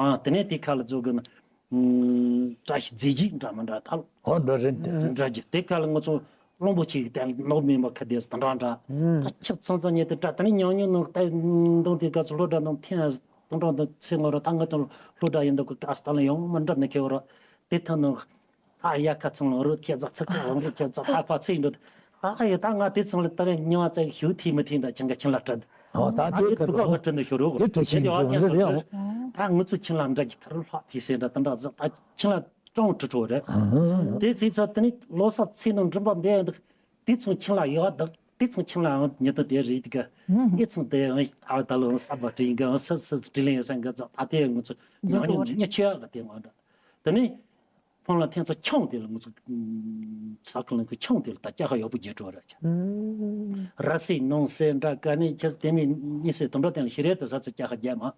ཨང་དེ་ནས་དེ་ཁ་ལ་ཚོ་གི་ན་བཀྲ་ཤིས་རྫས་བརྒྱད་འདྲ་མི་འདྲ་ད་ཨོ་འདྲ་རེད་འདྲ་རྒྱུ་དེ་ཁ་ལ་ང་ཚོ་གླང་པོ་ཆེ་གི་དེ་ནོར་མེད་མ་ཁ་དེ་ད་འདྲ་འདྲ། ད་ཆག་ཚང་ཚང་ཉེ་དེ་འདྲ་ད་ནི་ཉང་ཉུང་ནང་ད་འདང་དེ་ག་ཚོ་ལོ་འདྲ་ནང་ཐེན་ད་འདྲ་ད་ཚེ་ང་རོ་ད་ང་དང་ལོ་འདྲ་ཡིན་འདུག་གི་ག་ས་ད་ལ་ཡང་མི་འདྲ་ནི་ཁེ་བ་རོ་དེ་ཐང་ནང་། ཨ་ཡ་ཁ་ཚང་ལ་རོ་ཁྱེད་ཚོ་ཚིག་ཁ་འོང་གི་ཁྱེད་ཚོ་ཨ་ཕ་ཚིག་འདུག་ཨ་ཡ་ད་ང་དེ་ཚང་ལ་ད་རེ་ཉི་མ་ཚེ་ཞུ་ཐི་མི་ཐི་འདྲ་ཅང་ག་ཆིན་ལ་སྤྲད། ཨོ་ད་ཨ་དེ་ཡ་ཁ་དུ་ག་ག་ཁྲིན་དུ་ཤོ་རོ་དེ་ཁྲི་ཆིན་ཚང་རེ་རེ་ཨོ། ད་ང་ཚོ་ཆིན་ལ་འདྲ་གི་ཁ་རོ་ལྷག་ཐི་སེ་འདྲ་ད་འདྲ་ཟག་ད་ཆིན་ལ་ཀྲོང་ཁྲི་ཁྲོ་རེད། དེ་ཚེ་ཚོ་དེ་ནི་ལོ་གསར་ཚེ་ནང་འགྲིམ་པ་འབད་འདུག་དེ་ཚང་ཆིན་ལ་ཡོད་འདུག་དེ་ཚང་ཆིན་ལ་ཉི་ད་དེ་རེད་གི་ཨེ་ཚང་དེ་ཨ་ད་ལོ་གསར་པ་དྲིན་གི་ཨ་སི་སི་དྲིན་ལན་ཡོད་སང་གི་ཟག་ད་དེ་ང་ཚོ་ཉི་ཉི་ཆོས་གི་དེ་ང་འདྲ་དེ་ནི། ཕོན་ལ་ཐེན་ཚོ་ཆང་དེ་ལ་ང་ཚོ་ཚ་ཁ་ལང་གི་ཆང་དེ་ལ་ད་སྐྱ་ཁ་ཡག་པོ་རྒྱས་འགྲོ་ར་ཆ། ར་སི་ནང་སེ་འདྲ་ཀ་ནི་ཁྱེད་དེ་མི་གཉིས་སེ་དུམ་འདྲ་དེ་ལ་ཤི་རེད་དུ་ས་ཚ་སྐྱ་ཁ་རྒྱས་མ།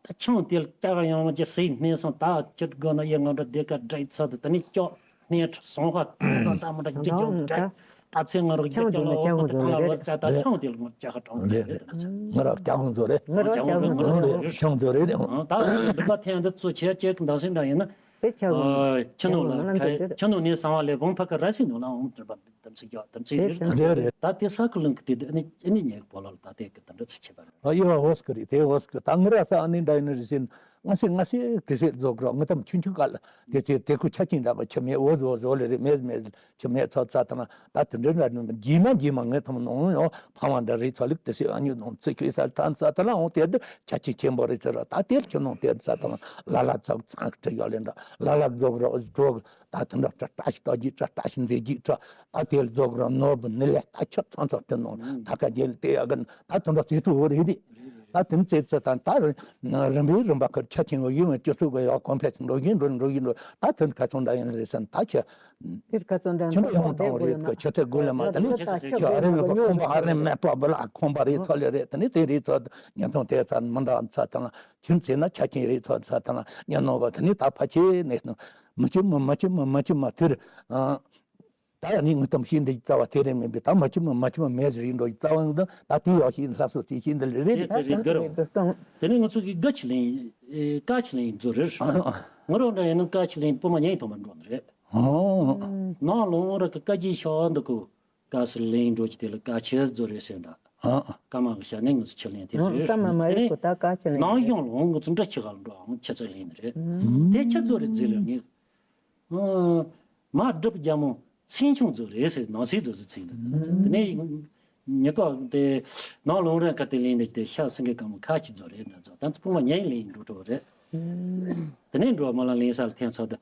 ད་ཆང་དེ་ལ་སྐྱ་ཁ་ཡང་མ་ཅི་སེ་སྣེ་སང་ད་ཁྱེད་དགོ་ན་ཡེ་ང་འདྲ་དེ་ཀ་འདྲ་ཚ་དུ་ད་ནི་སྐྱོ། སྣེ་ཁྲ་སོང་ཧ་ད་མ་འདྲ་ཅི་ཅོ་འདྲ། ད་ཚེ་ང་རོགས་རྒྱ་སྐྱ་ལ་འོག་ཏུ་ད་ལ་ལོ་ཙ་ད་ཆང་དེ་ལ་ང་སྐྱ་ཁ་གྲོང་རེད་རེད། ང་རོགས་སྐྱ་ཁོང་ཚོ་རེད། ང་རོགས་སྐྱ་ཁོང་ཚོ་རེད། ཆང་ཚོ་རེད། ད་འདི་པ་ཐེན་འདི་ཚོ་ཆེ་ཆེ་གི་འདང་སེང་འདྲ་ཡིན་ན། དེ་ཆ་ཨ། ཁྱི་ནོར་ལ་ཁྱི་ནོར་ནས་གསང་བ་ལས་བོང་ཕ་ཀ་ར་སི་ནོར་ལ་འོང་དྲི་བ་དམ་ཚིག་རྒྱག་དམ་ཚིག་རེད། རེད་རེད། ད་དེ་ས་ཁུ་ལུང་གི་དེ་ཨ་ནི་ཨ་ནི་ཉེ་གི་བོ་ལོ་ལ་ད་དེ་གི་དམ་དྲི་ཚིག་ཆེ་བ་རེད། ཨ་ཡི་བ་འོ་སྐུ་རེད། དེ་འོ་སྐུ་ད་ངི་ར་ས་ཨ་ནི་འདྲ་ཡིན་ན་རི་སིན་ང་སི་ང་སི་དེ་སེ་རྫོགས་རོགས་ངི་དམ་ཆུན་ཆུན་ག་ལ་དེ་ཚེ་དེ་ཁུ་ཆ་ཅིན་འདྲ་བ་ཆི་མེད་འོ་བཟོ་བཟོ་ལེ་རེད། མེད་མེད་ཆི་མེད་ཚོ་ཚ་དང་ད་དེ་འདྲ་འདྲ་རྒྱས་མ་རྒྱས་མ་ངི་དམ་ནོ་ཡོ་ཕ་མ་འདྲ་རེད། ཚ་ལུག་དེ་སེ་ཨ་ཉུ་ནོ་ཚི་ཁུ་ས་ཐན་ཚ་ད་ལ་འོ་དེ་དེ་ཆ་ཅིན་ཆེན་པོ་རེད་ཚེ་ར་ད་དེ་ཁྱི་ནོ་དེ་ཚ་དང་ལ་ལ་ཚ་ཚང་ཁྲི་ཡོ་ལེ་འདྲ་ལ་ལ་རྫོགས་རོགས་རྫོགས། ད་དུང་འདྲ་བཀྲ་བཀྲ་ཞིག་རྟགས་ཀྱི་བཀྲ་བཀྲ་ཞིག་མཛེས་ཀྱི་བཀྲ། ད་དེ་རྫོགས་རང་ནོར་བུ་ནི་ལས་ད་ཁྱབ་ཚང་ཚོ་དེ་ནོ་ད་ཀ་རྒྱལ་དེ་ཡ་གི་ད་དུང་འདྲ་རྩེ་དྲུག་འོ་རེད་རེད། ད་དེ་རྩེ་ཚེ་དང་ད་རིམ་པའི་རིམ་པ་ཁར་ཆ་ཆེན་པོ་ཡིན་མོད་སྤྱི་ཚོགས་ཀྱི་ཡག་གོང་འཕེལ་འགྲོ་བཞིན་འགྲོ་འགྲོ་བཞིན་འགྲོ། ད་དེ་ཁ་ཚོན་འདྲ་ཡིན་རེད་ཟེར་ད་ཁྱེད་དེར་ཁ་ཚོན་འདྲ་ཁྱེད་འདྲ་ཡོང་དང་རེད་གི་ཆ་ཚད་དགོས་ལ་མ་ད་ནི་ཁྱེད་ཨ་རེ་མེད་པ་ཁོང་པ་ཨ་རེ་མེད་པ་བུ་ལ་ཁོང་པ་རེད་ཚོ་ལེ་རེད། ད་ནི་དེ་རེད་ཚོ་ཉན་ཐོང་དེ་ཚ་མི་འདྲ་ཚ་དང་། ཁྱིམ་ཚེ་ན་ཆ་ཆེན་རེད་ཚོ་ས་དང་ཉ་ནོ་བ་དེ་ནི་ད་ཕ་ཆེ་ནས་མི་ཁྱིམ་མི་མི་ཁྱིམ་མི་མི་ཁྱིམ་མ་དེར། ད་ཡང་ནི་ངི་དམ་ཤིན་འདི་རྩ་བ་དེ་རེད་མིན་པས་ད་མི་ཁྱིམ་མི་མི་ཁྱིམ་མེད་ཟེར་ཡིན་འགྲོ་རྩ་བ་ཡང་ད་ད་དེ་ཡག་ཤིན་ལྷ་སོ་ཚེ་ཤིན་འདི་རེད་རེད། དེ་ཚེ་རེད་གི་རུང་། དེ་ནི་ང་ཚོ་གི་དགའ་ཆི་ལིང་ཀ་ཆི་ལིང་མཛོ་རེད། ང་རང་འདྲ་ཡིན་ན་ཀ་ཆི་ལིང་པུ་མ་ཉན་ཐོག་མ་འགྲོ་ནི་རེད། ནང་ལོང་ར་གི་ཀ་ཅི་ཤོག་འདི་ཀུ། ཀ་སི་ལེན་འགྲོ་གི་དེ་ལ་ཀ་ཆི་རྫོ་རེད་ཟེར་འདྲ། ཨ། ཀ་མ་གི་ཤ་ནི་ངུ་ཚོ་ཆི་ལེན་དེ་རེད། ཀ་མ་མ་རེད་ཀོ་ད་ཀ་ཆི་ལེན་ནང་གཞུང་ལ་ངུ་ཚོ་འདྲ་ཆི་ག་ལ་འགྲོ་ཨང་ཆི་ཚ་ལེན་རེད། དེ་ཆི་རྫོ་རེད་རྫི་ལ་ངས། མ་སྒྲུབ་རྒྱ་མོ་ཚན་ཆུང་རྫོ་རེད་ཟེར་ནང་སྲིད་རྫོ་ཟེར་ཚིག་འདྲ། དེ་ནས་ཉི་ཀ་དེ་ནང་ལུང་རན་ཁ་དེ་ལེན་དེ་དེ་ཤ་སེང་གེ་ཀ་མོ་ཁ་ཆི་རྫོ་རེད་འདྲ་ཚོ་ད་ཚོ་ཕུང་བ་ཉན་ལེན་འགྲོ་གྲོ་རེད། དེ་ནས་འགྲོ་མ་ལ་ལེན་ས་ལ་ཐེན་ཚོ་དེ་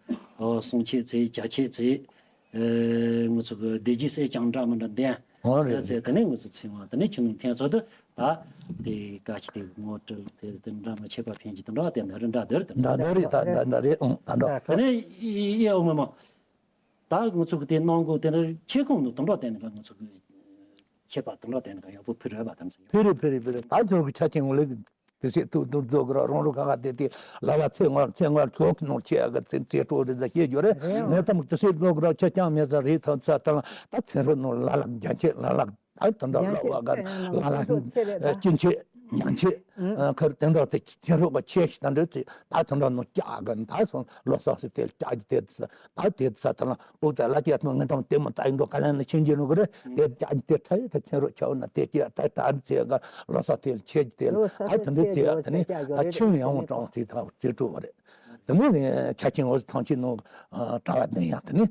སོང་ཆེ་ཚེ་བྱ་ཆེ་ཚེ། ཨེ། ང་ཚོ་གི་བདེ་སྐྱིད་སེ་ཅང་འདྲ་མི་འདྲ་ལྡན། འོ་རེད། ཨེ་ཟེར་དེ་ནས་ང་ཚོ་ཚེ་དབང་དེ་ནས་ཆུ་ནང་ཐེན་ཚོ་དུ་ད་དེ་ག་ཅི་དེ་ངོ་སྤྲོད་དེ་དེ་འདྲ་མ་ཆད་པ་ཕན་གྱི་དེ་འདྲ་བ་དེ་འདྲ་རེད་འདྲ་དེ་རེད། འདྲ་འདྲ་རེད་ད་འདྲ་འདྲ་རེད། ཨང་ད་འདྲ། དེ་ནས་ཨི་ཨི་ཨོ་མ་མ། ད་ང་ཚོ་གི་དེ་གནང་དགོས་དེ་འདྲ་ཆེ་ཁུངས་ནི་དེ་འདྲ་བསྟན་ནས་ང་ཚོ་གི་ཆད་པ་དེ་འདྲ་བསྟན་ནས་ཡག་པོ་ཕུལ་རེད་པ་དམ་སེ། ཕུལ་རེད་ཕུལ་རེད་ཕུལ་རེད། ད་ཚོ་གི་ཆ་ཆེན་ངོ་ལེགས། དེ་སྲིད་ཐུགས་སྡུག་རྫོགས་གི་ར་རང་རུ་ག་ག་དེ་དེ་ལ་ལ་ཚེ་སྔོན་ཚེ་སྔོན་ཁྱོད་ཀྱི་ནོར་ཆེ་གི་ཚེ་ཚེ་སྤྲོ་རེ་ཟ་བཤད་རྒྱུ་རེད། ངས་ཙམ་དེ་སྲིད་རྫོགས་གི་ར་ཁྱོད་ཅང་མེད་ས་རེད་ཚ་ཚ་དང་ད་ཚེ་རུ་ནོར་ལ་ལ་རྒྱ་ཆེ་ལ་ལ་ད་དེ་འདྲ་ལ་བ་ག་ལ་ལ་སྐྱིན་ཆེ་ཉང་ཆེ་ཁར་དེ་འདྲ་དེ་ཚེ་རུ་ག་ཆེ་ཞིག་ད་འདྲ་ཚེ་ད་དེ་འདྲ་ནོར་སྐྱ་གི་ད་སོང་ལོ་སོགས་སི་དེ་སྐྱ་གི་དེ་ཚ། ད་དེ་ཚ་དང་ལ་པོ་ཙ་ལ་ཅེ་ཐོ་ངན་དང་དེ་མོ་ད་ཡིན་འགྲོ་ག་ལན་ལ་ཆེན་གྱི་རུ་གི་རེད། དེ་ཅག་གི་དེ་ཁྲ་ཡི་ཁྲ་ཆེན་རུ་ཆའོ་ན་དེ་ཅེ་ད་ད་ཚེ་ག་ལོ་ས་དེ་ལ་ཆེ་གི་དེ་ལ་ད་དེ་འདི་ཚེ་ད་ནི་ད་ཆུང་ཡང་བོ་གྲོང་ཚེ་ད་ཚེ་གྲུ་བ་རེད། དེ་མོ་ནི་ཆ་ཆེན་འོ་ཐང་ཆེན་ནོ་གྲྭ་བ་དེ་ཡང་དེ་ནི་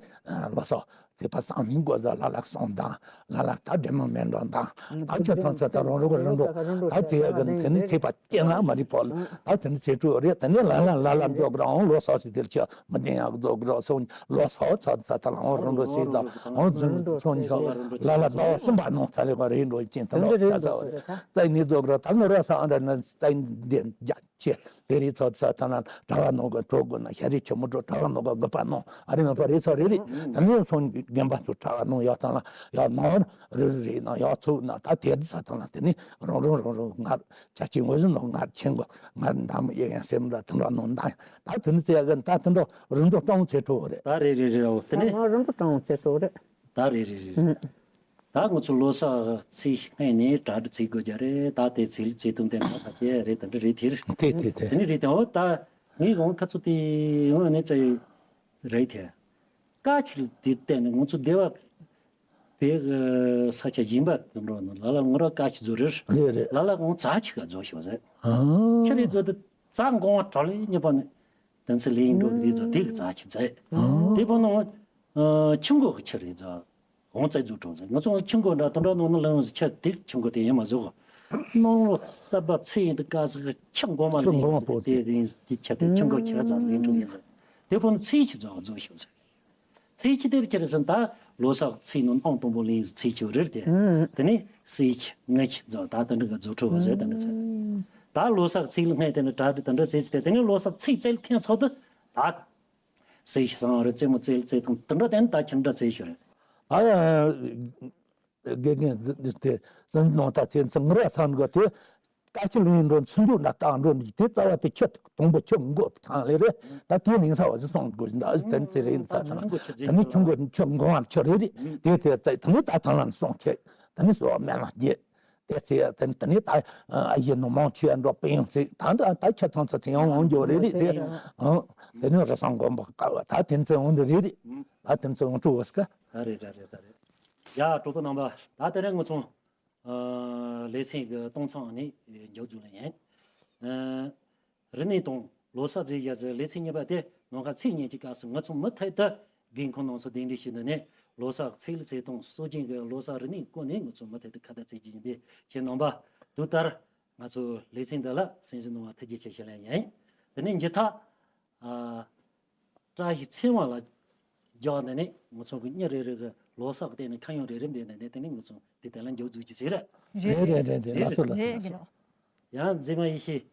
ལོ་ས་ཚེ་པ་སང་མིན་གོ་ཟ་ལ་ལག་སོང་དང་ལ་ལག་ད་འདྲེ་མ་མེན་འགྲོ་དང་ད་ཆ་ཚང་ཚ་ད་རང་རུ་ག་རུ་འགྲོ་ད་ཚེ་ག་དེ་ནི་ཚེ་པ། ཀྱེ་ང་མ་རི་པོ་ལ་ད་དེ་ནི་ཚེ་སྤྲོད་རེད། དེ་ནི་ལ་ལ་ལ་ལ་རྫོགས་རང་ལོ་སོགས་སུ་དེར་ཆ་མི་བདེན་ཡག་རྫོགས་རང་སོང་ལོ་སོགས་ཚ་ཚ་ད་ལ་འོང་རང་འགྲོ་སྲིད་ད་འོང་ཚུན་ཚོན་ཆོག་ལ་ལ་ཟླ་བ་གསུམ་པ་ནང་ཐ་ལེ་བ་རེད་འགྲོ་ཅན་དུ་ལོ་ས་ས་བ་རེད། རྩ་ནི་རྫོགས་རང་ད་ནི་ར་ས་ཨ་འདྲ་ན་རྩ་ནི་བདེན་རྒྱ་ཆེ་དེ་རི་ཚོ་ས་ད་ན་གྲྭ་བ་ནང་གི་གྲོགས་དགོས་ན་ཤ་རི་ཆུ་མོ་གྲོགས་གྲྭ་བ་ནང་གི་དགོས་པ་ནང་ཨ་རི་མ་པ་རི་ཚོ་རི་རི་ད་ནི་སོང་རྒན་པ་ཚོ་གྲྭ་བ་ནང་ཡག་ཐང་ལ་ཡག་ནང་རི་རི་ན་ཡག་ཚུགས་ན་ད་དེ་ས་ཐང་ལ་དེ་ནི་རང་རང་རང་རང་ང་། ཆ་ཆེན་ངོས་ཟིན་ནོ་ངར་ཆེན་གོ་ངར་འདམ་ཡེ་ཡང་སེམས་ལ་དུམ་ར་ནོ་འདང་ད་དུམ་ཚེ་གི་ད་དུམ་ར་རིན་པོ་སྟོང་ཚེ་ཁྲོ་རེད། ད་རེད་རེད་རེད། འོ་དེ་ནས་ང་རིན་པོ་སྟོང་ཚེ་ཁྲོ་རེད། ད་རེད་རེད་རེད། ད་ང་ཚོ་ལོ་གསར་ཚེས་ལྔ་ནས་གྲ་སྒྲིག་ཚེས་དགོས་རྒྱ་རེད། ད་དེ་ཚེས་ཚེས་དུམ་དེ་ང་ད་ཆེ་རེད་ད་འདྲ་རེད་དེ་རེད། དེ་དེ་དེ། དེ་ནས་རེད་དེ་འོ་ད་ངས་འོང་ཁ་ཚོ་དེ་འོང་ནས་ཚེ་རེད་དེ། ཀ་ཆིལ་དེ་བལྟས་ནས་ང་ཚོ་སྡེ་བ། བོད་ཀྱི་ས་ཆ་གཞན་པ་དུ་འགྲོ་ན་ལ་ལ་ངོ་ར་ཀ་ཆི་རྫོ་རེར། རེད་རེད། ལ་ལ་ངོ་ཙ་ཆི་ག་རྫོ་ཤོག་ཟེར། ཨ། ཆི་རེ་རྫོ་དེ་ཙ་འགོང་བ་གྲ་ལེ་ཉེ་པ་ནི་དེ་ཚེ་ལེན་འགྲོ་གི་རེ་རྫོ་དེ་གི་ཙ་ཆི་ཟེར། ཨ། དེ་པོ་ནང་ཆུ་འགོ་གི་ཆི་རེ་རྫོ་འོང་ཙ་རྫོ་གྲོང་ཟེར། ང་ཚོ་ཆུ་འགོ་འདྲ་དུ་འགྲོ་ནང་ན་ལ་ངོ་ཟེར་ཆ་དེ་ཆུ་འགོ་དེ་ཡེ་མ་བཟོ་གོ། ནང་ལོ་ས་བ་ཚེ་ཡིན་དུ་ཀ་ས་གི་ཆུ་འགོ་མ་ཆུ་འགོ་མ་ལེན་པོ་ཟེར་དེ་དེ་ཆ་དེ་ཆུ་འགོ་ཆི་ག་ཙ་ལེན་འགྲོ་ཡིན་ཟེར། དེ་པོ་ནི་ཚེ་ཆི་རྫོ་རྫོ་ཤོག་ཟེར། ཚེས་གཅིག་དེར་ཁྱེར་ཟིན་ད་ལོ་གསར་ཚེས་ནང་ཨང་དང་པོ་ལེན་ཟིན་ཚེས་གཅིག་རེད་དེ། དེ་ནས་སེ་གཅིག་ང་གཅིག་རྫོགས་ད་དེ་འདྲ་གི་རྫོགས་འཕྲོ་བ་ཟེར་དེ་འདྲ་ཚེ། ད་ལོ་གསར་ཚེས་ལ་སྔས་དེ་ནས་གྲ་སྒྲིག་དེ་འདྲ་ཚེས་གཅིག་དེ་དེ་ནས་ལོ་གསར་ཚེས་བཙལ་ཐེངས་ཚོགས་དུ་ད། ཟས་བཟང་རེད། རྩེད་མོ་རྩེ་རྩེ་ཐང་དེ་འདྲ་དེ་ནི་ད་ཁྱིམ་འདྲ་རྩེ་ཞུ་རེད། ཨ་ཡ། དགེ་རྒན་དེ་སེམས་ནང་ད་ཚེ་ཚེ་ངུ་ར་ཚང་གི་དེ། ཀ་ཁྱི་ལུས་འགྲོ་ཚུན་ཆད་ན་རྟག་འགྲོ་འདི་དེ་རྩ་བ་དེ་ཁྱི་དང་པོ་ཁྱི་མགོ་ཐང་ལེ་རེད། ད་དེ་ནིང་ས་བ་ཟི་སོང་དགོས་ཟིན་ད་ཨི་དེ་ཚེ་རེད་ས་ཚང་། དེ་ནི་ཁྱི་མགོ་ཁྱི་མགོ་བ་ཁྱི་རེ་རེད། དེ་དེ་རྩ་དེ་ནི་ད་ཐང་ལ་སོང་ཁྱི་དེ་ནི་སོ་མེ་ལ་རྒྱས། དེ་ཚེ་ཡ་དེ་དེ་ནི་ད་ཨ་ཡེ་ནོ་མང་ཆེ་འགྲོ་པེ་ཡོང་ཚེ་ད་འདི་ད་ཆ་ཚང་ཚ་ཚེ་ཡང་འོང་འགྱོ་རེ་རེ་དེ། ཨང་། དེ་ནི་རི་སང་དགོན་པ་ཀ་བ་ད་དེ་ཚེ་འོང་འདི་རེ་རེ། ད་དེ་ཚེ་འོང་ཀྲུ་བོ་སི་ཀ་ད་རེ་ད་རེ་ད་རེ། ཡ་གྲོགས་པོ་རྣམ་པ། ད་དེ་རིང་ང་ཚོ་ཨ་ལེ་ཚན་གི་སྟོང་ཚང་ནི་མཇུག་བསྡུ་ལ་ཡིན། ཨ། རིག་གནས་དང་ལོ་གསར་མཛད་བཞག་ཚེ་ལེ་ཚན་གཉིས་པ་དེ་ནང་ཁ་ཚེས་གཉིས་ཀྱི་སྐབས་སུ་ང་ཚོ་མུ་མཐུད་དུ་རྒན་ཁོང་རྣམ་ཚོ་གདན་འདྲེན་ཞུས་ནས་ནས་ལོ་གསར་ཚེས་ལ་ཚེས་སྟོང་སྲོལ་རྒྱུན་གྱི་ལོ་གསར་རིག་གནས་སྐོར་ནས་ང་ཚོ་མུ་མཐུད་དུ་ཁ་བརྡ་བྱེད་ཀྱི་ཡིན་པས་ཁྱེད་རྣམ་པ་དུས་ལྟར་ང་ཚོ་ལེ་ཚན་འདི་ལ་གསན་གཟིགས་གནང་བ་ཐུགས་རྗེ་ཆེ་ཞུ་ལེ་ཡིན། དེ་ནས་མཇུག་མཐའ། ཨ། བཀྲ་ཤིས་ཚེས་མ་ལ་རྒྱག་ནས་ནས་ང་ཚོ་གི་མྱི་རེ་རེ་གི་ལོ་གསར་གི་སྟེང་ནས་ཁ་ཡོང་རེ་རེ་འབད་ནས་ནས་དེ་ནས་ང་ཚོ་དེ་དེ་ལ་མཇུག་རྫོགས་ཀྱི་ཟེར། རེད་རེད་རེད་རེད། ལགས་སོ་ལགས་སོ་ལགས་སོ། ཡང་མཛེས་མ་ཡེ་ཤེས།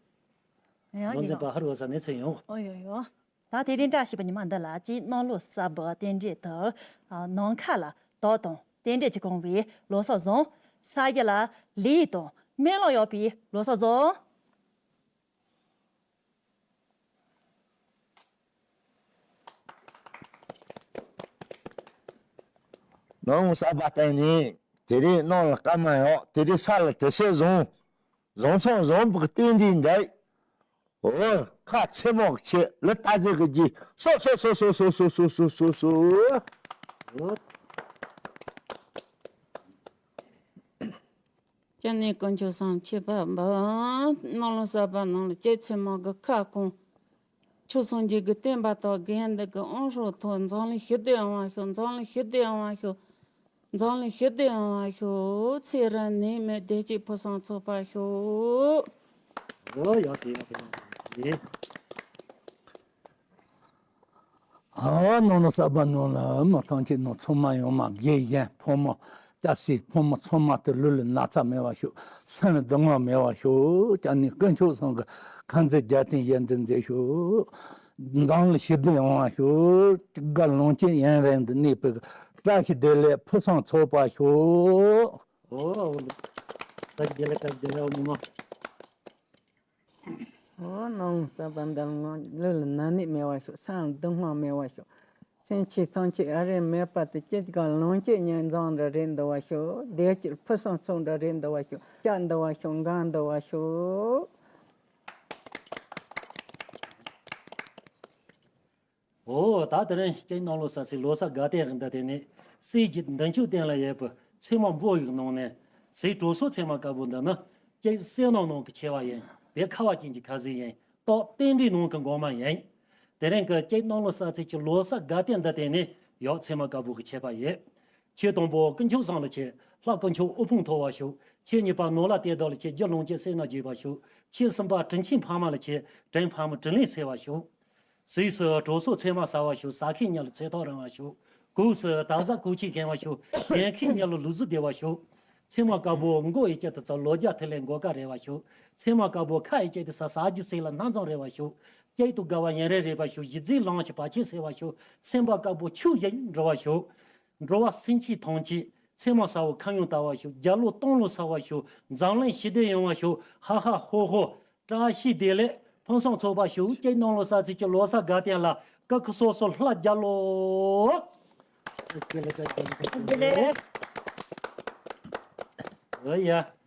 ཡང་ལོ་མཛེས་པ་ཧར་བ་ས་ནས་ཚེ་ཡོང་། ཨོ་ཡོ་ཡོ། ད་དེ་རིང་བཀྲ་ཤིས་པ་ཉི་མ་འདི་ལ་ཅིག་གནམ་ལོ་གསར་པ་རྟེན་འབྲེལ་དུ་ནང་ཁ་ལ་དོ་དང་རྟེན་འབྲེལ་གྱི་གོང་བའི་ལོ་གསར་བཟང་། ས་རྒྱ་ལ་ལས་དང་སྨོན་ལམ་ཡོད་པའི་ལོ་གསར་བཟང་། ནང་ས་པ་བསྟན་ནས་དེ་རིང་གནམ་ལ་སྐར་མ་ཡོད། དེ་རིང་ས་ལ་དེ་སེ་བཟང་། བཟང་སོང་བཟང་པོ་གི་རྟེན་འབྲེལ་འདྲ། འོ་ཁ་ཚེ་མོ་གི་ཆེ་ལ་ལྟ་ཟེར་གི་ཀྱི་སོ་སོ་སོ། སྐྱབས་གནས་དཀོན་མཆོག་སེམས་བསྐྱེད་པ་འབུམ། གནམ་ལོ་གསར་པ་ནང་ལ་སྐྱེས་ཚེ་མ་གི་ཁ་སྐོང་། ཆོས་སངས་རྒྱས་ཀྱི་བསྟན་པ་དང་དགེ་འདུན་གྱི་དབང་ཧྲུག་ཐོག་འཛམ་གླིང་ཞི་བདེ་ཡོང་བ་ཤོག་འཛམ་གླིང་ཞི་བདེ་ཡོང་བ་ཤོག་འཛམ་གླིང་ཞི་བདེ་ཡོང་བ་ཤོག་ཚེ་རབས་ནད་མེད་བདེ་སྐྱིད་ཕུན་སུམ་ཚོགས་པ་ཤོག་ཨོ་ཡག་དེ་ཡག་དེ་ཡག་དེ། ཨ་ནང་ལ་གསར་པ་ནང་ལ་མི་ཐང་ཆེན་ནང་ཚང་མ་ཡོང་མ་དགེ་གཞན་ཕོ་མོ་སྐྱ་སེར་ཕོ་མོ་ཚང་མ་དེ་ལུས་ལ་ན་ཚ་མེད་པ་ཤོག་སེམས་ལ་སྡུག་བསྔལ་མེད་པ་ཤོག་སྐྱབས་གནས་དཀོན་མཆོག་གསུམ་གྱི་ཁ་འཛིན་རྒྱལ་བསྟན་ཞལ་འཛིན་མཛད་ཤོག་འཛམ་གླིང་ཞི་བདེ་ཡོང་བ་ཤོག་དགའ་ལོངས་སྤྱོད་ཡུན་རིང་དུ་གནས་པའི་བཀྲ་ཤིས་བདེ་ལེགས་ཕུན་སུམ་ཚོགས་པ་ཤོག་ཨོ། བཀྲ་ཤིས་བདེ་ལེགས། བཀྲ་ཤིས་བདེ་ལེགས། ཨོ་མོ་མོ། འོ་ནང་གསར་པ་འདི་ལ་ལུས་ལ་ན་ནད་མེད་པ་ཤོག་སེམས་ལ་སྡུག་བསྔལ་མེད་པ་ཤོག་སེམས་ཅན་ཐམས་ཅད་ཨ་རེ་མེད་པ་དེ་ཅི་དགའ་ལོངས་སྤྱོད་ཉེར་འཛོམས་རེ་རེ་འདུ་བ་ཤོག་བདེ་སྐྱིད་ཕུན་སུམ་ཚོགས་འདྲ་རེ་འདུ་བ་ཤོག་སྐྱ་འདུ་བ་ཤོག་མགར་འདུ་བ་ཤོག་འོ་ད་དེ་རིང་སྐྱེས་གནམ་ལོ་གསར་ཚེས་ལོ་གསར་དགའ་སྟོན་རིང་ད་དེ་ནི་སྲས་ཀྱི་མདུན་ཅོག་སྟེང་ལ་ཡོད་པའི་ཚེས་མ་འབུ་ཡི་ནང་ནས་ཟས་གྲོ་སོ་ཚེས་མ་དཀར་པོ་འདི་ནི་སྐྱེས་སྲས་ནང་ནང་གི་ཆེ་བ་ཡིན་པས་ཁ་བ་ཅན་གྱི་ཁ་ཟས་ཡིན། རྟགས་རྟེན་འབྲེལ་ནང་གི་འགོ་མ་ཡིན། དེ་རིང་གི་སྐྱེས་གནམ་ལོ་གསར་ཚེས་ཀྱི་ལོ་གསར་དགའ་སྟོན་འདི་དེ་ནི་ཡག་ཚེས་མ་དཀར་པོ་གི་ཆེ་བ་ཡོད། ཁྱེད་དང་པོ་དཀོན་མཆོག་གསུམ་ལ་ཁྱེད་ལྷ་དཀོན་མཆོག་དབུལ་ཕོངས་ཐོབ་པ་ཤོག་ཁྱེད་གཉིས་པ་ནོར་ལྷ་གཏེར་སྟོན་ལ་ཁྱེད་རྒྱུ་ལོངས་སྤྱོད་བསོད་ནམས་རྒྱས་པ་ཤོག་ཁྱེད་གསུམ་པ་དྲིན་ཆེན་ཕ་མ་ལ་ཁྱེད་དྲིན་ཕ་མ་དྲིན་ལན་གསོས་པ་ཤོག་ཟས་སུ་གྲོ་སོ་ཚོད་མ་ཟ་བ་ཤོག་ཟ་མཁན་མྱི་ལ་ཚེ་ཐོག་རིང་བ་ཤོག་གོས་སུ་དར་ཟབ་གོས་ཆེན་གྱོན་པ་ཤོག་གྱོན་མཁན་མྱི་ལ་ལུས་རྩལ་བདེ་བ་ཤོག་ཚེས་མ་དཀར་པོ་མགོ་ཡི་དཀྱིལ་དུ་ཚོ་ལོ་བརྒྱ་ཐིག་ལེ་མགོ་དཀར་རེ་བ་ཤོག་ཚེས་མ་དཀར་པོ་ཁ་ཡི་དཀྱིལ་དུ་ས་ས་རྒྱུ་སེ་ལ་སྣ་འཛོམས་རེ་བ་ཤོག་སྐྱིད་སྡུག་དགའ་བ་ཡུན་རིང་རེ་བ་ཤོག་གཞི་རྩའི་ལམ་གྱི་བར་ཆད་སེལ་བ་ཤོག་སེམས་པ་དཀར་པོ་ཆུ་བཞིན་འགྲོ་བ་ཤོག་འགྲོ་བ་སེམས་ཅན་ཐམས་ཅད་ཚེས་མ་གསར་པོ་ཁ་ཡང་དར་བ་ཤོག་རྒྱ་ལོ་སྟོང་ལོ་གསར་བ་ཤོག་འཛམ་གླིང་ཞི་བདེ་ཡོང་བ་ཤོག་ཧ་ཧ་ཧོ་ཧོ། བཀྲ་ཤིས་བདེ་ལེགས། ཕུན་སུམ་ཚོགས་པ་ཤོག་སྐྱེས་གནམ་ལོ་གསར་ཚེས་ཀྱི་ལོ་གསར་དགའ་སྟོན་ལ་སྐུ་ཁམས་སོ་སོ་ལྷ་རྒྱལ་ལོ། ཨོ་ཡ།